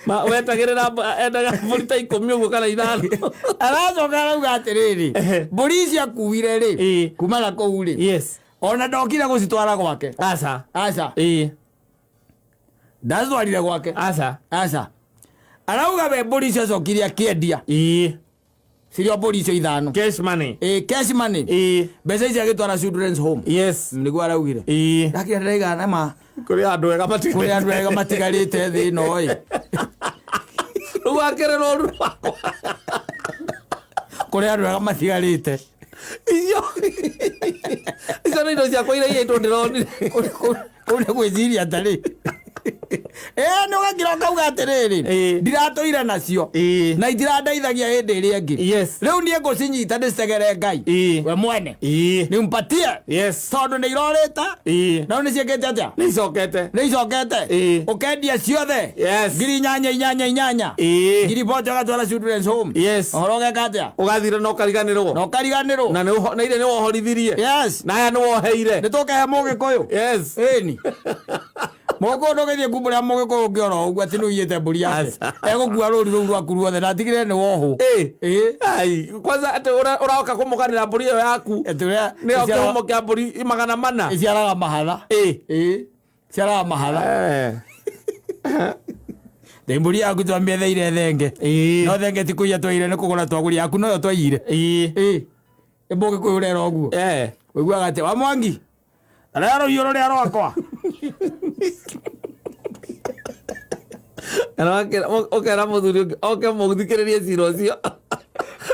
[SPEAKER 2] Wetagĩrĩra endaga mbũri ta 10 ũguo kana 5.
[SPEAKER 1] Aracoka arauga atĩrĩrĩ,
[SPEAKER 2] Ehe.
[SPEAKER 1] mbũri ici akuire rĩ,
[SPEAKER 2] Ĩĩ.
[SPEAKER 1] kuma na kũu rĩ,
[SPEAKER 2] Yes.
[SPEAKER 1] ona ndokire gũcitwara gwake.
[SPEAKER 2] Aca.
[SPEAKER 1] Aca.
[SPEAKER 2] Ĩĩ.
[SPEAKER 1] Ndacitwarire gwake.
[SPEAKER 2] Aca.
[SPEAKER 1] Aca. Arauga we mbũri icio acokire akĩendia.
[SPEAKER 2] Ĩĩ.
[SPEAKER 1] Cirio mbũri icio 5.
[SPEAKER 2] Cash money.
[SPEAKER 1] Ĩĩ, cash money.
[SPEAKER 2] Ĩĩ.
[SPEAKER 1] Mbeca icio agĩtwara children's home.
[SPEAKER 2] Yes.
[SPEAKER 1] Nĩguo araugire.
[SPEAKER 2] Ĩĩ.
[SPEAKER 1] Ndakĩra ndĩraiga na ma.
[SPEAKER 2] Kũrĩ andũ ega matigarĩte.
[SPEAKER 1] Kũrĩ andũ ega matigarĩte thĩ ĩno ĩ.
[SPEAKER 2] Rĩu akĩrĩ rũru rwakwa.
[SPEAKER 1] Kũrĩ andũ ega matigarĩte.
[SPEAKER 2] Icio. Icio nĩ indo ciakwa iria iyaitwo ndĩronire.
[SPEAKER 1] Kũu nĩ gwĩciria tarĩ. Nĩ ũgakira ũkauga atĩrĩrĩ,
[SPEAKER 2] Ĩĩ.
[SPEAKER 1] ndiratũire nacio.
[SPEAKER 2] Ĩĩ.
[SPEAKER 1] Na itirandeithagia hĩndĩ ĩrĩa ĩngĩ.
[SPEAKER 2] Yes.
[SPEAKER 1] Rĩu niĩ ngũcinyita ndĩcitegere Ngai.
[SPEAKER 2] Ĩĩ.
[SPEAKER 1] We mwene.
[SPEAKER 2] Ĩĩ.
[SPEAKER 1] Nimpatie.
[SPEAKER 2] Yes.
[SPEAKER 1] Tondũ nĩ irorĩte.
[SPEAKER 2] Ĩĩ.
[SPEAKER 1] Na rĩu nĩ ciĩkĩte atĩa?
[SPEAKER 2] Nĩ icokete.
[SPEAKER 1] Nĩ icokete.
[SPEAKER 2] Ĩĩ.
[SPEAKER 1] Ũkendia ciothe.
[SPEAKER 2] Yes.
[SPEAKER 1] Ngiri inyanya inyanya inyanya.
[SPEAKER 2] Ĩĩ.
[SPEAKER 1] Ngiri bote ũgatwara children's home.
[SPEAKER 2] Yes.
[SPEAKER 1] Ũhoro ũgeka atĩa?
[SPEAKER 2] Ũgathira na ũkariganĩrwo.
[SPEAKER 1] Na ũkariganĩrwo.
[SPEAKER 2] Na na iria nĩ wohorithirie.
[SPEAKER 1] Yes.
[SPEAKER 2] Na aya nĩ woheire.
[SPEAKER 1] Nĩ tũkehe Mũgĩkũyũ.
[SPEAKER 2] Yes.
[SPEAKER 1] Ĩni. Mũgĩkũyũ ndũgĩthiĩ kumbũrĩra Mũgĩkũyũ ũngĩ oro ũguo atĩ nĩ ũiyĩte mbũri yake.
[SPEAKER 2] Aca.
[SPEAKER 1] Egũkua rũri rũu rwaku ruothe na atigĩrĩre nĩ wohwo.
[SPEAKER 2] Ĩĩ.
[SPEAKER 1] Ĩĩ.
[SPEAKER 2] Ai, kwanza atĩ ũroka kũmũganĩra mbũri ĩyo yaku.
[SPEAKER 1] Atĩ ũrĩa
[SPEAKER 2] Nĩyo
[SPEAKER 1] ĩciaraga
[SPEAKER 2] kĩhumo kĩa mbũri 400.
[SPEAKER 1] Ĩciaraga mahatha.
[SPEAKER 2] Ĩĩ.
[SPEAKER 1] Ĩĩ. Ĩciaraga mahatha. Mbũri yaku twamĩetheire thenge.
[SPEAKER 2] Ĩĩ.
[SPEAKER 1] No thenge ti kũiya twaire, nĩ kũgũra twagũria, yaku noyo twaiyire.
[SPEAKER 2] Ĩĩ.
[SPEAKER 1] Ĩĩ, ĩmbũgĩkũyũ ũrera ũguo.
[SPEAKER 2] Eh.
[SPEAKER 1] Ũiguaga atĩ wa Mwangi rĩa rũhiũ rũrĩa rwakwa.
[SPEAKER 2] Kana ũkera mũthuri ũngĩ oke mũthikĩrĩrie cira ũcio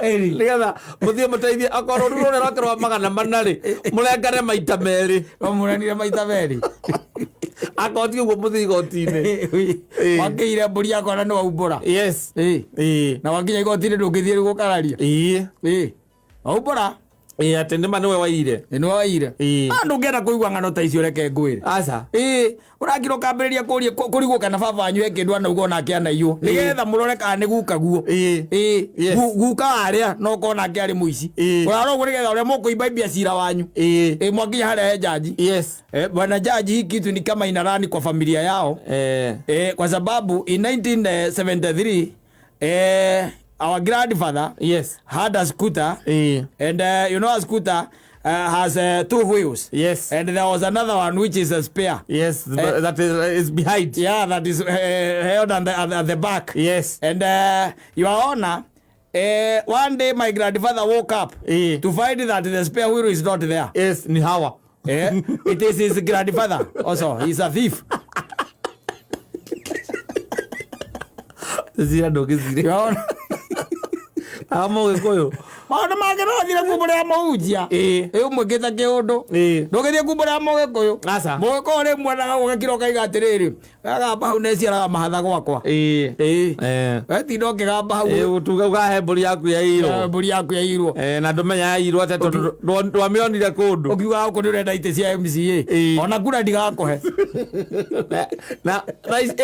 [SPEAKER 2] nĩgetha mũthiĩ mũteithie, okorwo rũru rũrĩa rwake rwa 400 rĩ, mũrengane maita merĩ.
[SPEAKER 1] Wamũranire maita merĩ.
[SPEAKER 2] Akorwo ti ũguo, mũthiĩ igoti-inĩ. Ĩĩ.
[SPEAKER 1] Wakĩire mbũri yakwa na nĩ waumbũra.
[SPEAKER 2] Yes.
[SPEAKER 1] Ĩĩ.
[SPEAKER 2] Ĩĩ.
[SPEAKER 1] Na wakinya igoti-inĩ ndũngĩthiĩ rĩu gũkararia.
[SPEAKER 2] Ĩĩ.
[SPEAKER 1] Ĩĩ, waumbũra.
[SPEAKER 2] Ĩĩ, atĩ nĩma nĩwe waire.
[SPEAKER 1] Nĩ waire.
[SPEAKER 2] Ĩĩ.
[SPEAKER 1] Ah, ndũngĩenda kũigua ng'ano ta icio, reke ngwĩre.
[SPEAKER 2] Aca.
[SPEAKER 1] Ĩĩ, ũrakira ũkambĩrĩria kũria kũrigwo kana baba wanyu he kĩndũ anauga onake anaiywo, nĩgetha mũrore kana nĩ guka guo.
[SPEAKER 2] Ĩĩ.
[SPEAKER 1] Ĩĩ.
[SPEAKER 2] Yes.
[SPEAKER 1] Guka warĩa no korwo nake arĩ mũici.
[SPEAKER 2] Ĩĩ.
[SPEAKER 1] Ũrarora ũguo nĩgetha ũrĩa mũkũimba cira wanyu.
[SPEAKER 2] Ĩĩ.
[SPEAKER 1] Ĩĩ, mwakinya harĩa he jaji.
[SPEAKER 2] Yes.
[SPEAKER 1] Eh, bwana jaji, hii kitu ni kama inarani kwa familia yao.
[SPEAKER 2] Eh.
[SPEAKER 1] Eh, kwa sababu in 1973 our grandfather
[SPEAKER 2] Yes.
[SPEAKER 1] had a scooter.
[SPEAKER 2] Ĩĩ.
[SPEAKER 1] And you know, a scooter has two wheels.
[SPEAKER 2] Yes.
[SPEAKER 1] And there was another one which is a spare.
[SPEAKER 2] Yes, that is behind.
[SPEAKER 1] Yeah, that is held at the back.
[SPEAKER 2] Yes.
[SPEAKER 1] And Your Honor, one day my grandfather woke up
[SPEAKER 2] Ĩĩ.
[SPEAKER 1] to find that the spare wheel is not there.
[SPEAKER 2] Yes, ni hawa.
[SPEAKER 1] It is his grandfather also. He's a thief.
[SPEAKER 2] Cira ndũngĩcire.
[SPEAKER 1] Your Honor.
[SPEAKER 2] Hawa mũgĩkũyũ.
[SPEAKER 1] Maũndũ mangĩ no thire kumbũrĩra mũhunjia.
[SPEAKER 2] Ĩĩ.
[SPEAKER 1] Ĩ, ũmwĩkĩte kĩũndũ.
[SPEAKER 2] Ĩĩ.
[SPEAKER 1] Ndũgĩthiĩ kumbũrĩra mũgĩkũyũ.
[SPEAKER 2] Aca.
[SPEAKER 1] Mũgĩkũyũ rĩmwe endaga gũgĩkira ũkaiga atĩrĩrĩ, gagamba hau nĩciaraga mahatha gwakwa.
[SPEAKER 2] Ĩĩ.
[SPEAKER 1] Ĩĩ.
[SPEAKER 2] Eh.
[SPEAKER 1] Wetinda ũkĩgamba hau.
[SPEAKER 2] Ĩĩ, ũtuga ũkahe mbũri yaku yairwo.
[SPEAKER 1] Mbũri yaku yairwo.
[SPEAKER 2] Eh, na ndũmenya yairwo atĩa tondũ ndwamĩonire kũndũ.
[SPEAKER 1] Ũkiuga gũkũ nĩ ũrenda itĩ cia MCA.
[SPEAKER 2] Ĩĩ.
[SPEAKER 1] Ona kura ndigakũhe.
[SPEAKER 2] Na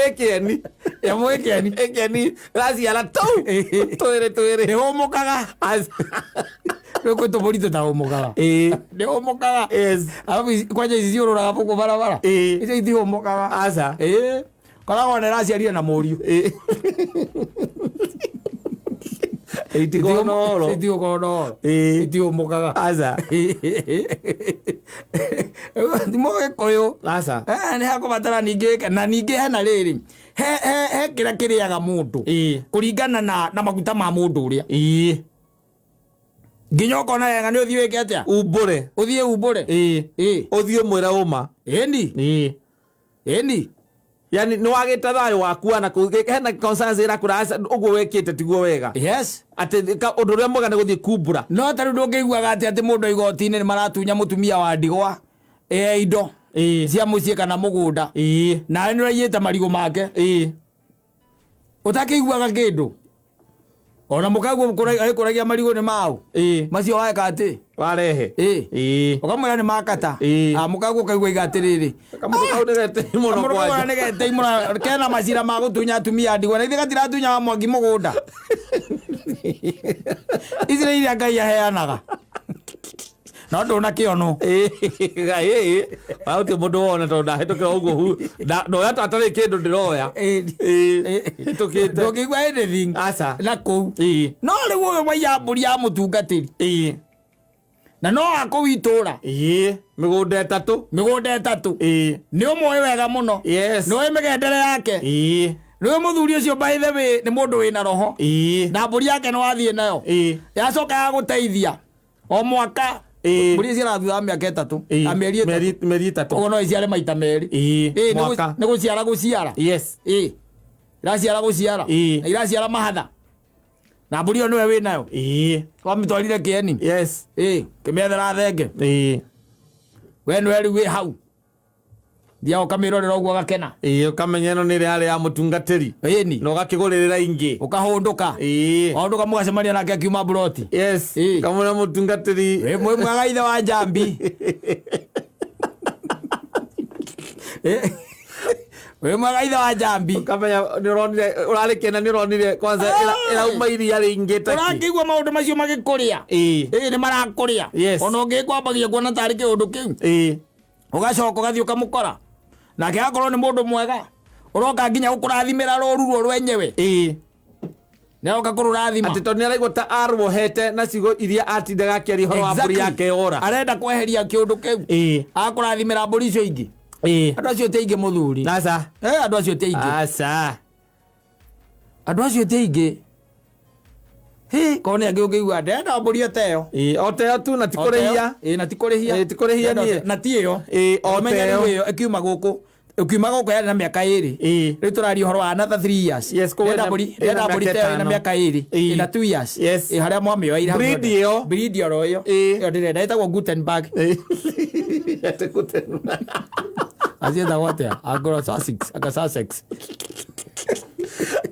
[SPEAKER 2] ĩkĩeni.
[SPEAKER 1] Nyamũ ĩkĩeni.
[SPEAKER 2] Ĩkĩeni ĩraciara tũu.
[SPEAKER 1] Ĩĩ.
[SPEAKER 2] Twĩrĩ twĩrĩ.
[SPEAKER 1] Nĩhũmũkaga.
[SPEAKER 2] Aca.
[SPEAKER 1] Rĩu kwĩ tũmbũri tũtahũmũkaga.
[SPEAKER 2] Ĩĩ.
[SPEAKER 1] Nĩhũmũkaga.
[SPEAKER 2] Yes.
[SPEAKER 1] Arabu kwanja ici ciũrũraga gũkũ barabara.
[SPEAKER 2] Ĩĩ.
[SPEAKER 1] Icio itihũmũkaga.
[SPEAKER 2] Aca.
[SPEAKER 1] Ĩĩ. Koragwo na ĩraciarire na mũriũ.
[SPEAKER 2] Ĩĩ. Itikoragwo na ũhoro.
[SPEAKER 1] Itikoragwo na ũhoro.
[SPEAKER 2] Ĩĩ.
[SPEAKER 1] Itihũmũkaga.
[SPEAKER 2] Aca.
[SPEAKER 1] Ti mũgĩkũyũ.
[SPEAKER 2] Aca.
[SPEAKER 1] Eh, nĩ hakũbatara ningĩ wĩke na ningĩ hena rĩrĩ, he kĩrĩa kĩrĩaga mũndũ
[SPEAKER 2] Ĩĩ.
[SPEAKER 1] kũringana na maguta ma mũndũ ũrĩa.
[SPEAKER 2] Ĩĩ.
[SPEAKER 1] Nginya ũkona wega nĩ ũthiĩ wĩke atĩa.
[SPEAKER 2] Umbũre.
[SPEAKER 1] Ũthiĩ umbũre.
[SPEAKER 2] Ĩĩ.
[SPEAKER 1] Ĩĩ.
[SPEAKER 2] Ũthiĩ ũmwĩre ũma.
[SPEAKER 1] Ĩni.
[SPEAKER 2] Ĩĩ.
[SPEAKER 1] Ĩni.
[SPEAKER 2] Yani nĩ wagĩte thayũ waku ana kũu hena concerns ĩrakũra aca ũguo wĩkĩte tiguo wega.
[SPEAKER 1] Yes.
[SPEAKER 2] Atĩ ũndũ ũrĩa mwega nĩ gũthiĩ kumbũra.
[SPEAKER 1] No ta rĩu ndũngĩiguaga atĩ mũndũ igoti-inĩ nĩ maratunya mũtumia wa ndigwa indo
[SPEAKER 2] Ĩĩ.
[SPEAKER 1] cia mũciĩ kana mũgũnda.
[SPEAKER 2] Ĩĩ.
[SPEAKER 1] Nawe nĩ ũraiyĩte marigũ make.
[SPEAKER 2] Ĩĩ.
[SPEAKER 1] Ũtakĩiguaga kĩndũ ona mũkaguo agĩkũragia marigũ nĩ mau.
[SPEAKER 2] Ĩĩ.
[SPEAKER 1] Macio weka atĩ.
[SPEAKER 2] Warehe.
[SPEAKER 1] Ĩĩ.
[SPEAKER 2] Ĩĩ.
[SPEAKER 1] Ũkamwĩra nĩ makata.
[SPEAKER 2] Ĩĩ.
[SPEAKER 1] Ah, mũkaguo ũkaigua iga atĩrĩrĩ,
[SPEAKER 2] Kamũndũ kau nĩ getĩi mũno
[SPEAKER 1] kamũndũ kau
[SPEAKER 2] kwanja.
[SPEAKER 1] nĩ getĩi mũno, kena macira ma gũtunya atumia a ndigwa na ithuĩ gatiratunya wa Mwangi mũgũnda. Ici nĩ iria Ngai aheanaga no ndũnakĩonwo.
[SPEAKER 2] Ĩĩ. Ĩĩ. Gũtirĩ mũndũ wona tondũ ndahĩtũkĩra ũguo ndoya ta atarĩ kĩndũ ndĩroya.
[SPEAKER 1] Ĩĩ.
[SPEAKER 2] Ĩĩ. Hĩtũkĩte.
[SPEAKER 1] Ndũngĩigua anything
[SPEAKER 2] Aca.
[SPEAKER 1] na kũu.
[SPEAKER 2] Ĩĩ.
[SPEAKER 1] No rĩu ũyũ waiya mbũri ya mũtungatĩri
[SPEAKER 2] Ĩĩ.
[SPEAKER 1] na no akũu itũra.
[SPEAKER 2] Ĩĩ. Mĩgũnda ĩtatũ.
[SPEAKER 1] Mĩgũnda ĩtatũ.
[SPEAKER 2] Ĩĩ.
[SPEAKER 1] Nĩ ũmũĩ wega mũno.
[SPEAKER 2] Yes.
[SPEAKER 1] Nĩ ũĩ mĩgendere yake.
[SPEAKER 2] Ĩĩ.
[SPEAKER 1] Nĩ ũĩ mũthuri ũcio, by the way, nĩ mũndũ wĩna roho.
[SPEAKER 2] Ĩĩ.
[SPEAKER 1] Na mbũri yake nĩ wathiĩ nayo.
[SPEAKER 2] Ĩĩ.
[SPEAKER 1] Yacoka yagũteithia o mwaka.
[SPEAKER 2] Ĩĩ.
[SPEAKER 1] Mbũri iciaraga thutha wa mĩaka ĩtatũ.
[SPEAKER 2] Ĩĩ.
[SPEAKER 1] Na mĩeri ĩtatũ.
[SPEAKER 2] Mĩeri ĩtatũ.
[SPEAKER 1] Ũguo no iciare maita merĩ.
[SPEAKER 2] Ĩĩ.
[SPEAKER 1] Ĩĩ,
[SPEAKER 2] Mwaka.
[SPEAKER 1] nĩ gũciara gũciara.
[SPEAKER 2] Yes.
[SPEAKER 1] Ĩĩ, iraciara gũciara.
[SPEAKER 2] Ĩĩ.
[SPEAKER 1] Na iraciara mahatha na mbũri ĩyo nĩwe wĩnayo.
[SPEAKER 2] Ĩĩ.
[SPEAKER 1] Wamĩtwarire kĩeni.
[SPEAKER 2] Yes.
[SPEAKER 1] Ĩĩ, kĩmĩethera thenge.
[SPEAKER 2] Ĩĩ.
[SPEAKER 1] We nĩwe rĩu wĩ hau, thiaga ũkamĩrorera ũguo ũgakena.
[SPEAKER 2] Ĩĩ, ũkamenya ĩno nĩ ĩrĩa yarĩ ya mũtungatĩri.
[SPEAKER 1] Ĩni.
[SPEAKER 2] Na ũgakĩgũrĩrĩra ingĩ.
[SPEAKER 1] Ũkahũndũka.
[SPEAKER 2] Ĩĩ.
[SPEAKER 1] Wahũndũka mũgacemania nake akiuma mburoti.
[SPEAKER 2] Yes.
[SPEAKER 1] Ĩĩ.
[SPEAKER 2] Kamũra mũtungatĩri.
[SPEAKER 1] Wĩ mwega ithe wa njambi. Ĩ, wĩ mwega ithe wa njambi.
[SPEAKER 2] Ũkamenya nĩ ũronire ũrarĩ kĩene, nĩ ũronire kwanza ĩrauma iria rĩingĩ taki.
[SPEAKER 1] Ũrakĩigua maũndũ macio magĩkũrĩa.
[SPEAKER 2] Ĩĩ.
[SPEAKER 1] Ĩĩ, nĩ marakũrĩa.
[SPEAKER 2] Yes.
[SPEAKER 1] Ona ũngĩkwambagia kuona tarĩ kĩũndũ kĩu.
[SPEAKER 2] Ĩĩ.
[SPEAKER 1] Ũgacoka ũgathiĩ ũkamũkora nake akorwo nĩ mũndũ mwega, ũroka nginya gũkũrathimĩra rũru ruo rwenyewe.
[SPEAKER 2] Ĩĩ.
[SPEAKER 1] Nĩaroka kũrũrathima.
[SPEAKER 2] Atĩ tondũ nĩ araigua ta arwohete na ciugo iria atindaga akĩaria ũhoro wa mbũri yake yora.
[SPEAKER 1] Arenda kweheria kĩũndũ kĩu.
[SPEAKER 2] Ĩĩ.
[SPEAKER 1] Akũrathimĩra mbũri icio ingĩ.
[SPEAKER 2] Ĩĩ.
[SPEAKER 1] Andũ acio ti aingĩ mũthuri.
[SPEAKER 2] Aca.
[SPEAKER 1] Eh, andũ acio ti aingĩ.
[SPEAKER 2] Aca.
[SPEAKER 1] Andũ acio ti aingĩ. Hĩ, korwo nĩ angĩ ũngĩigua ndĩrenda mbũri o ta ĩyo.
[SPEAKER 2] Ĩĩ, o ta ĩyo tu na ti kũrĩhia.
[SPEAKER 1] Ĩĩ, na ti kũrĩhia.
[SPEAKER 2] Ĩĩ, ti kũrĩhia niĩ.
[SPEAKER 1] Na ti ĩyo.
[SPEAKER 2] Ĩĩ, o ta
[SPEAKER 1] Ũmenye
[SPEAKER 2] ĩyo.
[SPEAKER 1] rĩu ĩyo ĩkiuma gũkũ. Ĩkiuma gũkũ yarĩ na mĩaka 2.
[SPEAKER 2] Ĩĩ.
[SPEAKER 1] Rĩu tũraria ũhoro wa another 3 years.
[SPEAKER 2] Yes, koguo
[SPEAKER 1] Ndĩrenda
[SPEAKER 2] ĩna-
[SPEAKER 1] mbũri,
[SPEAKER 2] ĩna
[SPEAKER 1] ndĩrenda mbũri
[SPEAKER 2] mĩaka
[SPEAKER 1] ta ĩyo ĩna
[SPEAKER 2] ĩtano.
[SPEAKER 1] mĩaka 2.
[SPEAKER 2] Ĩĩ.
[SPEAKER 1] Ĩna 2 years.
[SPEAKER 2] Yes.
[SPEAKER 1] Ĩĩ, harĩa mwamĩoeire hau
[SPEAKER 2] Breed
[SPEAKER 1] hothe.
[SPEAKER 2] ĩyo.
[SPEAKER 1] Breed oro ĩyo.
[SPEAKER 2] Ĩĩ.
[SPEAKER 1] Ĩyo ndĩrenda ĩtagwo Gutenberg.
[SPEAKER 2] Ĩĩ. Atĩ Gutenberg.
[SPEAKER 1] Aciĩtagwo atĩa? Anglo Sussex, anga Sussex.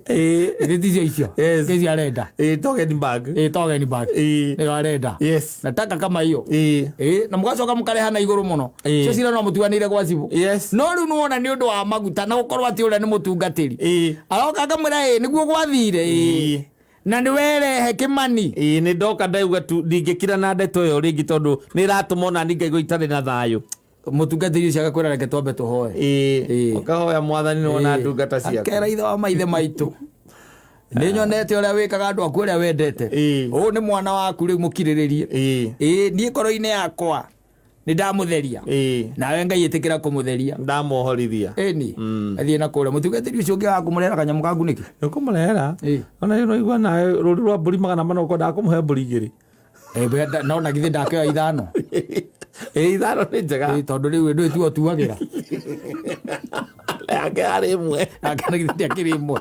[SPEAKER 2] Ĩĩ.
[SPEAKER 1] Ĩthĩ ticio icio.
[SPEAKER 2] Yes.
[SPEAKER 1] Kĩcio arenda.
[SPEAKER 2] Ĩĩ, Toggenburg.
[SPEAKER 1] Ĩĩ, Toggenburg.
[SPEAKER 2] Ĩĩ.
[SPEAKER 1] Nĩyo arenda.
[SPEAKER 2] Yes.
[SPEAKER 1] Nataka kama hiyo.
[SPEAKER 2] Ĩĩ.
[SPEAKER 1] Ĩĩ, na mũgacoka mũkareha na igũrũ mũno.
[SPEAKER 2] Ĩĩ.
[SPEAKER 1] Cio cira no mũtuanĩire gwa cibũ.
[SPEAKER 2] Yes.
[SPEAKER 1] No rĩu nĩwona nĩ ũndũ wa maguta na gũkorwo atĩ ũrĩa nĩ mũtungatĩri.
[SPEAKER 2] Ĩĩ.
[SPEAKER 1] Aroka akamwĩra ĩĩ nĩguo gwathire ĩĩ.
[SPEAKER 2] Ĩĩ.
[SPEAKER 1] Na nĩ werehe Kĩmani.
[SPEAKER 2] Ĩĩ, nĩ ndoka ndauga tu ndingĩkira na ndeto ĩyo rĩngĩ tondũ nĩ ĩratũma ona niĩ ngaigua itarĩ na thayũ.
[SPEAKER 1] Mũtungatĩri ũcio agakwĩra reke twambe tũhoe.
[SPEAKER 2] Ĩĩ.
[SPEAKER 1] Ĩĩ.
[SPEAKER 2] Ũkahoya mwathani nĩ wona ndungata ciaku.
[SPEAKER 1] Akera ithe wa maithe maitũ. Nĩ nyonete ũrĩa wĩkaga andũ aku ũrĩa wendete.
[SPEAKER 2] Ĩĩ.
[SPEAKER 1] Ũũ nĩ mwana waku rĩu mũkirĩrĩrie.
[SPEAKER 2] Ĩĩ.
[SPEAKER 1] Ĩĩ, niĩ ngoro-inĩ yakwa nĩ ndamũtheria.
[SPEAKER 2] Ĩĩ.
[SPEAKER 1] Nawe Ngai ĩtĩkĩra kũmũtheria.
[SPEAKER 2] Ndamuohorithia.
[SPEAKER 1] Ĩni. Athiĩ na kũrĩa mũtungatĩri ũcio ũngĩ wa kũmũrehera kanyamũ kaku nĩkĩ?
[SPEAKER 2] Nĩũkũmũrehera.
[SPEAKER 1] Ĩĩ.
[SPEAKER 2] Ona rĩu noigua nawe rũũru rwa mbũri 400 ũkwendaga kũmũhe mbũri 2.
[SPEAKER 1] Eh, no na githĩ ndakĩoya 5.
[SPEAKER 2] Ĩĩ, 5 nĩ njega.
[SPEAKER 1] Ĩĩ, tondũ rĩu ndũĩ tuo tuagĩra.
[SPEAKER 2] Yake yarĩ 1.
[SPEAKER 1] Nake na githĩ ndĩakĩrĩ 1.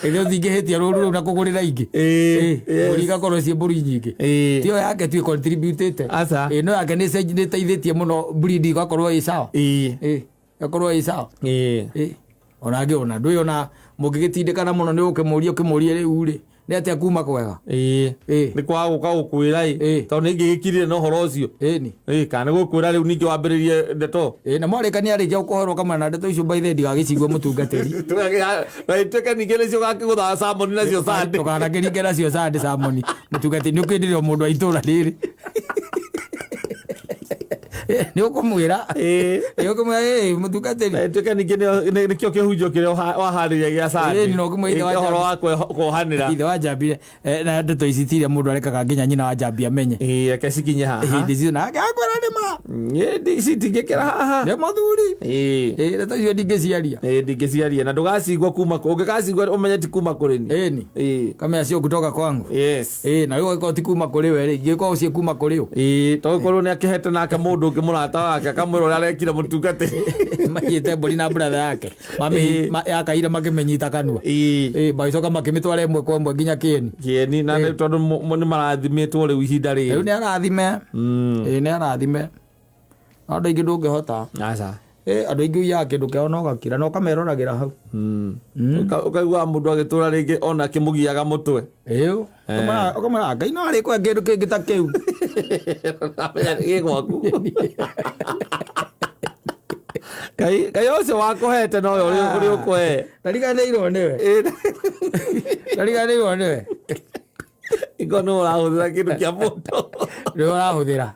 [SPEAKER 1] Ĩthĩ ũtingĩhĩtia rũru rũu na kũgũrĩra ingĩ.
[SPEAKER 2] Ĩĩ, yes.
[SPEAKER 1] Mbũri igakorwo ciĩ mbũri nyingĩ.
[SPEAKER 2] Ĩĩ.
[SPEAKER 1] Tiyo yake tu ĩcontributĩte.
[SPEAKER 2] Aca.
[SPEAKER 1] Ĩĩ, no yake nĩ ĩteithĩtie mũno breed ĩgakorwo ĩ sawa.
[SPEAKER 2] Ĩĩ.
[SPEAKER 1] Ĩĩ, ĩgakorwo ĩ sawa.
[SPEAKER 2] Ĩĩ.
[SPEAKER 1] Ĩĩ. Ona angĩ ona ndũĩ ona mũngĩgĩtindĩkana mũno nĩ ũkĩmũria ũkĩmũrie rĩu rĩ nĩ atĩa kuma kwega.
[SPEAKER 2] Ĩĩ.
[SPEAKER 1] Ĩĩ.
[SPEAKER 2] Nĩ kwaga gũka gũkwĩra ĩ.
[SPEAKER 1] Ĩĩ.
[SPEAKER 2] Tondũ nĩ ingĩgĩkirire na ũhoro ũcio.
[SPEAKER 1] Ĩni.
[SPEAKER 2] Ĩĩ, kana nĩ gũkwĩra rĩu ningĩ wambĩrĩrie ndeto.
[SPEAKER 1] Ĩĩ, na mwarĩkania arĩkia gũkũhorwo kamwe na ndeto icio by the way ndigagĩcigue mũtungatĩri.
[SPEAKER 2] Na ituĩke ningĩ nĩcio ũgakĩgũthaga samoni nacio sande.
[SPEAKER 1] Ndũkanakĩringe nacio sande samoni mũtungatĩri nĩ ũkĩndĩre o mũndũ wa itũra rĩrĩ. Nĩ ũkũmwĩra.
[SPEAKER 2] Ĩĩ.
[SPEAKER 1] Nĩ ũkũmwĩra ĩĩ mũtungatĩri.
[SPEAKER 2] Na ituĩke ningĩ nĩkĩo kĩhunjio kĩrĩa waharĩria gĩa sande.
[SPEAKER 1] Ĩĩ, no ũkĩmwĩra ithe wa
[SPEAKER 2] Ũhoro wa kuohanĩra.
[SPEAKER 1] Ithe wa njambire na ndeto ici tiria mũndũ arekaga nginya nyina wa njambi amenye.
[SPEAKER 2] Ĩĩ, reke cikinye haha.
[SPEAKER 1] Hĩndĩ icio nake akwĩra nĩ ma.
[SPEAKER 2] Ĩĩ, ici ndingĩkĩra haha.
[SPEAKER 1] Nĩ mũthuri.
[SPEAKER 2] Ĩĩ.
[SPEAKER 1] Ĩĩ, ndeto icio ndingĩciaria.
[SPEAKER 2] Ĩĩ, ndingĩciaria na ndũgacigua kuma ũngĩgacigua ũmenye ti kuma kũrĩ niĩ.
[SPEAKER 1] Ĩni.
[SPEAKER 2] Ĩĩ.
[SPEAKER 1] Kamenya cio kutoka kwangu.
[SPEAKER 2] Yes.
[SPEAKER 1] Ĩĩ, na rĩu angĩkorwo ti kuma kũrĩ we rĩ, ingĩkorwo ciĩ kuma kũrĩ ũ.
[SPEAKER 2] Ĩĩ, to gĩkorwo nĩ akĩhete nake mũndũ ũngĩ mũrata wake akamwĩra ũrĩa arekire mũtungatĩri.
[SPEAKER 1] Maiyĩte mbũri na brother yake.
[SPEAKER 2] Ĩĩ.
[SPEAKER 1] Yakaire makĩmĩnyita kanua.
[SPEAKER 2] Ĩĩ.
[SPEAKER 1] Ĩĩ, magĩcoka makĩmĩtwara ĩmwe kwa ĩmwe nginya kĩeni.
[SPEAKER 2] Kĩeni na rĩu tondũ nĩ marathimĩtwo rĩu ihinda
[SPEAKER 1] Rĩu
[SPEAKER 2] rĩrĩ.
[SPEAKER 1] nĩ arathime. Ĩĩ, nĩ arathime. Andũ aingĩ ndũngĩhota.
[SPEAKER 2] Aca.
[SPEAKER 1] Ĩĩ, andũ aingĩ ũiyaga kĩndũ kĩao na ũgakira na ũkameroragĩra hau.
[SPEAKER 2] Ũkaiguaga mũndũ agĩtũra rĩngĩ ona akĩmũgiaga mũtwe.
[SPEAKER 1] Ĩĩ. Ũkamwĩra Ngai no arĩkũhe kĩndũ kĩngĩ ta kĩu.
[SPEAKER 2] Amenya nĩ gĩ gwaku. Ngai Ngai ũcio wakũhete nowe ũrĩa ũrĩa ũkũhe.
[SPEAKER 1] Ndariganĩirwo nĩwe.
[SPEAKER 2] Ĩĩ,
[SPEAKER 1] Ndariganĩirwo nĩwe.
[SPEAKER 2] Iko nĩ ũrahũthĩra kĩndũ kĩa mũndũ.
[SPEAKER 1] Nĩwe ũrahũthĩra.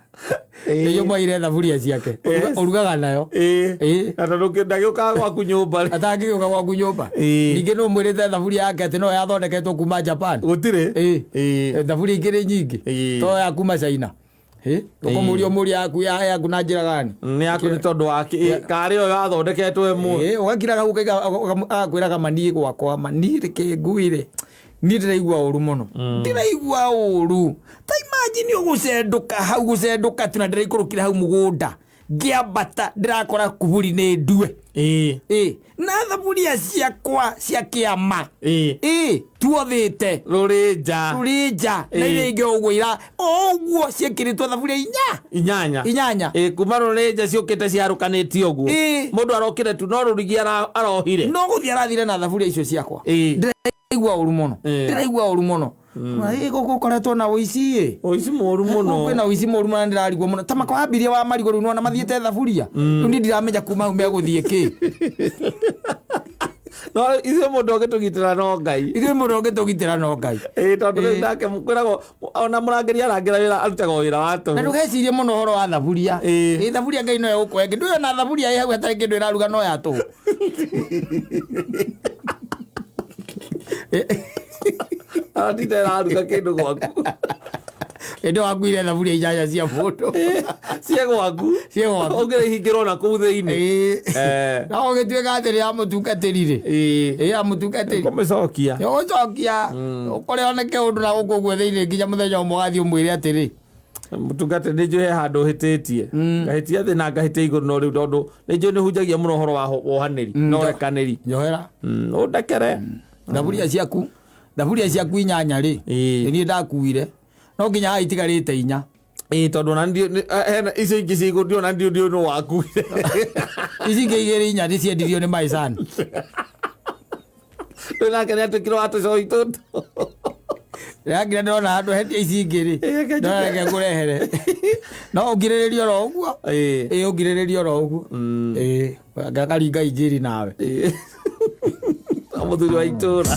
[SPEAKER 1] Nĩyo mwaire thaburia ciake.
[SPEAKER 2] Yes.
[SPEAKER 1] Ũrugaga nayo.
[SPEAKER 2] Ĩĩ.
[SPEAKER 1] Ĩĩ.
[SPEAKER 2] Na tondũ ndagĩũkaga gwaku nyũmba rĩ.
[SPEAKER 1] Atangĩgĩũka gwaku nyũmba.
[SPEAKER 2] Ĩĩ.
[SPEAKER 1] Ningĩ nĩ ũmwĩrĩte thaburia yake atĩ no yathondeketwo kuma Japan.
[SPEAKER 2] Gũtirĩ.
[SPEAKER 1] Ĩĩ.
[SPEAKER 2] Ĩĩ.
[SPEAKER 1] Thaburia ikĩrĩ nyingĩ.
[SPEAKER 2] Ĩĩ.
[SPEAKER 1] To ya kuma China. Ĩĩ. Ũkũmũria ũmũria yaku yaku na njĩra gani?
[SPEAKER 2] Nĩ yaku nĩ tondũ wa karĩ ĩyo yathondeketwo ĩmwe.
[SPEAKER 1] Ĩĩ, ũgakira hau ũkaiga agakwĩraga ma niĩ gwakwa ma niĩ reke ngwĩre niĩ ndĩraigua ũru mũno ndĩraigua ũru ta imagine ũgũcendũka hau gũcendũka tu na ndĩraikũrũkire hau mũgũnda ngĩambata ndĩrakora kuburi nĩ ndue.
[SPEAKER 2] Ĩĩ.
[SPEAKER 1] Ĩĩ, na thaburia ciakwa cia kĩama.
[SPEAKER 2] Ĩĩ.
[SPEAKER 1] Ĩĩ, tuothĩte
[SPEAKER 2] Rũrĩ nja.
[SPEAKER 1] rũrĩ nja na
[SPEAKER 2] Ĩĩ.
[SPEAKER 1] iria ingĩ ũguo ira o ũguo ciĩkĩrĩtwo thaburia inya
[SPEAKER 2] 8.
[SPEAKER 1] 8.
[SPEAKER 2] Ĩĩ, kuma rũrĩ nja ciũkĩte ciarũkanĩtio ũguo.
[SPEAKER 1] Ĩĩ.
[SPEAKER 2] Mũndũ arokire tu no rũrigi arohire.
[SPEAKER 1] No gũthiĩ arathire na thaburia icio ciakwa.
[SPEAKER 2] Ĩĩ.
[SPEAKER 1] Ndĩraigua ũru mũno.
[SPEAKER 2] Ĩĩ.
[SPEAKER 1] Ndĩraigua ũru mũno. Ĩĩ, gũkũ ũkoretwo na ũici ĩ.
[SPEAKER 2] Ũici mũru mũno.
[SPEAKER 1] Kwĩna ũici mũru mũno na ndĩrarigwo mũno ta makwambirie wa marigũ rĩu nĩwona mathiĩte thaburia rĩu niĩ ndiramenya kuma hau megũthiĩ kĩ.
[SPEAKER 2] No ithuĩ mũndũ ũngĩtũgitĩra no Ngai.
[SPEAKER 1] Ithuĩ mũndũ ũngĩtũgitĩra no Ngai.
[SPEAKER 2] Ĩĩ, tondũ rĩu nake kwĩragwo ona mũrangĩri arangĩra wĩra arutaga o wĩra wa
[SPEAKER 1] Na
[SPEAKER 2] tũhũ.
[SPEAKER 1] ndũgecirie mũno ũhoro wa thaburia.
[SPEAKER 2] Ĩĩ.
[SPEAKER 1] Ĩĩ, thaburia Ngai no egũkũhe kĩndũ ĩyo na thaburia ĩ hau hatarĩ kĩndũ ĩraruga no ya tũhũ.
[SPEAKER 2] Aratinda ĩraruga kĩndũ gwaku.
[SPEAKER 1] Ĩndĩ wakuire thaburia inyanya cia mũndũ.
[SPEAKER 2] Cie gwaku.
[SPEAKER 1] Cie gwaku.
[SPEAKER 2] Ũngĩrĩhingĩrwo na kũu thĩinĩ.
[SPEAKER 1] Ĩĩ.
[SPEAKER 2] Eh.
[SPEAKER 1] Na ũgĩtuĩka atĩ nĩ ya mũtungatĩri rĩ.
[SPEAKER 2] Ĩĩ.
[SPEAKER 1] Ĩ ya mũtungatĩri.
[SPEAKER 2] Kũmĩcokia.
[SPEAKER 1] Ũgũcokia ũkore oneke ũndũ na gũkũ ũguo thĩinĩ nginya mũthenya ũmwe ũgathiĩ ũmwĩre atĩrĩ.
[SPEAKER 2] Mũtungatĩri nĩ njũĩ he handũ hĩtĩtie. Ngahĩtia thĩ na ngahĩtia igũrũ no rĩu tondũ nĩ njũĩ nĩ hunjagia mũno ũhoro wa wohanĩri na ũrekanĩri.
[SPEAKER 1] Njohera.
[SPEAKER 2] Ũndekere.
[SPEAKER 1] Thaburia ciaku. Thaburia ciaku inyanya rĩ.
[SPEAKER 2] Ĩĩ.
[SPEAKER 1] Nĩ niĩ ndakuire. No nginya haha itigarĩte inya.
[SPEAKER 2] Ĩĩ tondũ ona hena icio ingĩ cia igũrũ ndiona ndiũ nĩ wakuire.
[SPEAKER 1] Ici ingĩ igĩrĩ inya nĩ ciendirio nĩ maicani.
[SPEAKER 2] Rĩu nake nĩ atuĩkire wa tũcoi tũtũ.
[SPEAKER 1] Ndĩrakira ndĩrona handũ hendia ici ingĩ rĩ.
[SPEAKER 2] Ĩĩ, reke njũke.
[SPEAKER 1] Ndĩrona reke ngũrehere. No ũngirĩrĩrie oro ũguo.
[SPEAKER 2] Ĩĩ.
[SPEAKER 1] Ĩĩ ũngirĩrĩrie oro ũguo. Ĩĩ. Ngakaringa injiri nawe.
[SPEAKER 2] Ĩĩ. Mũthuri wa itũra.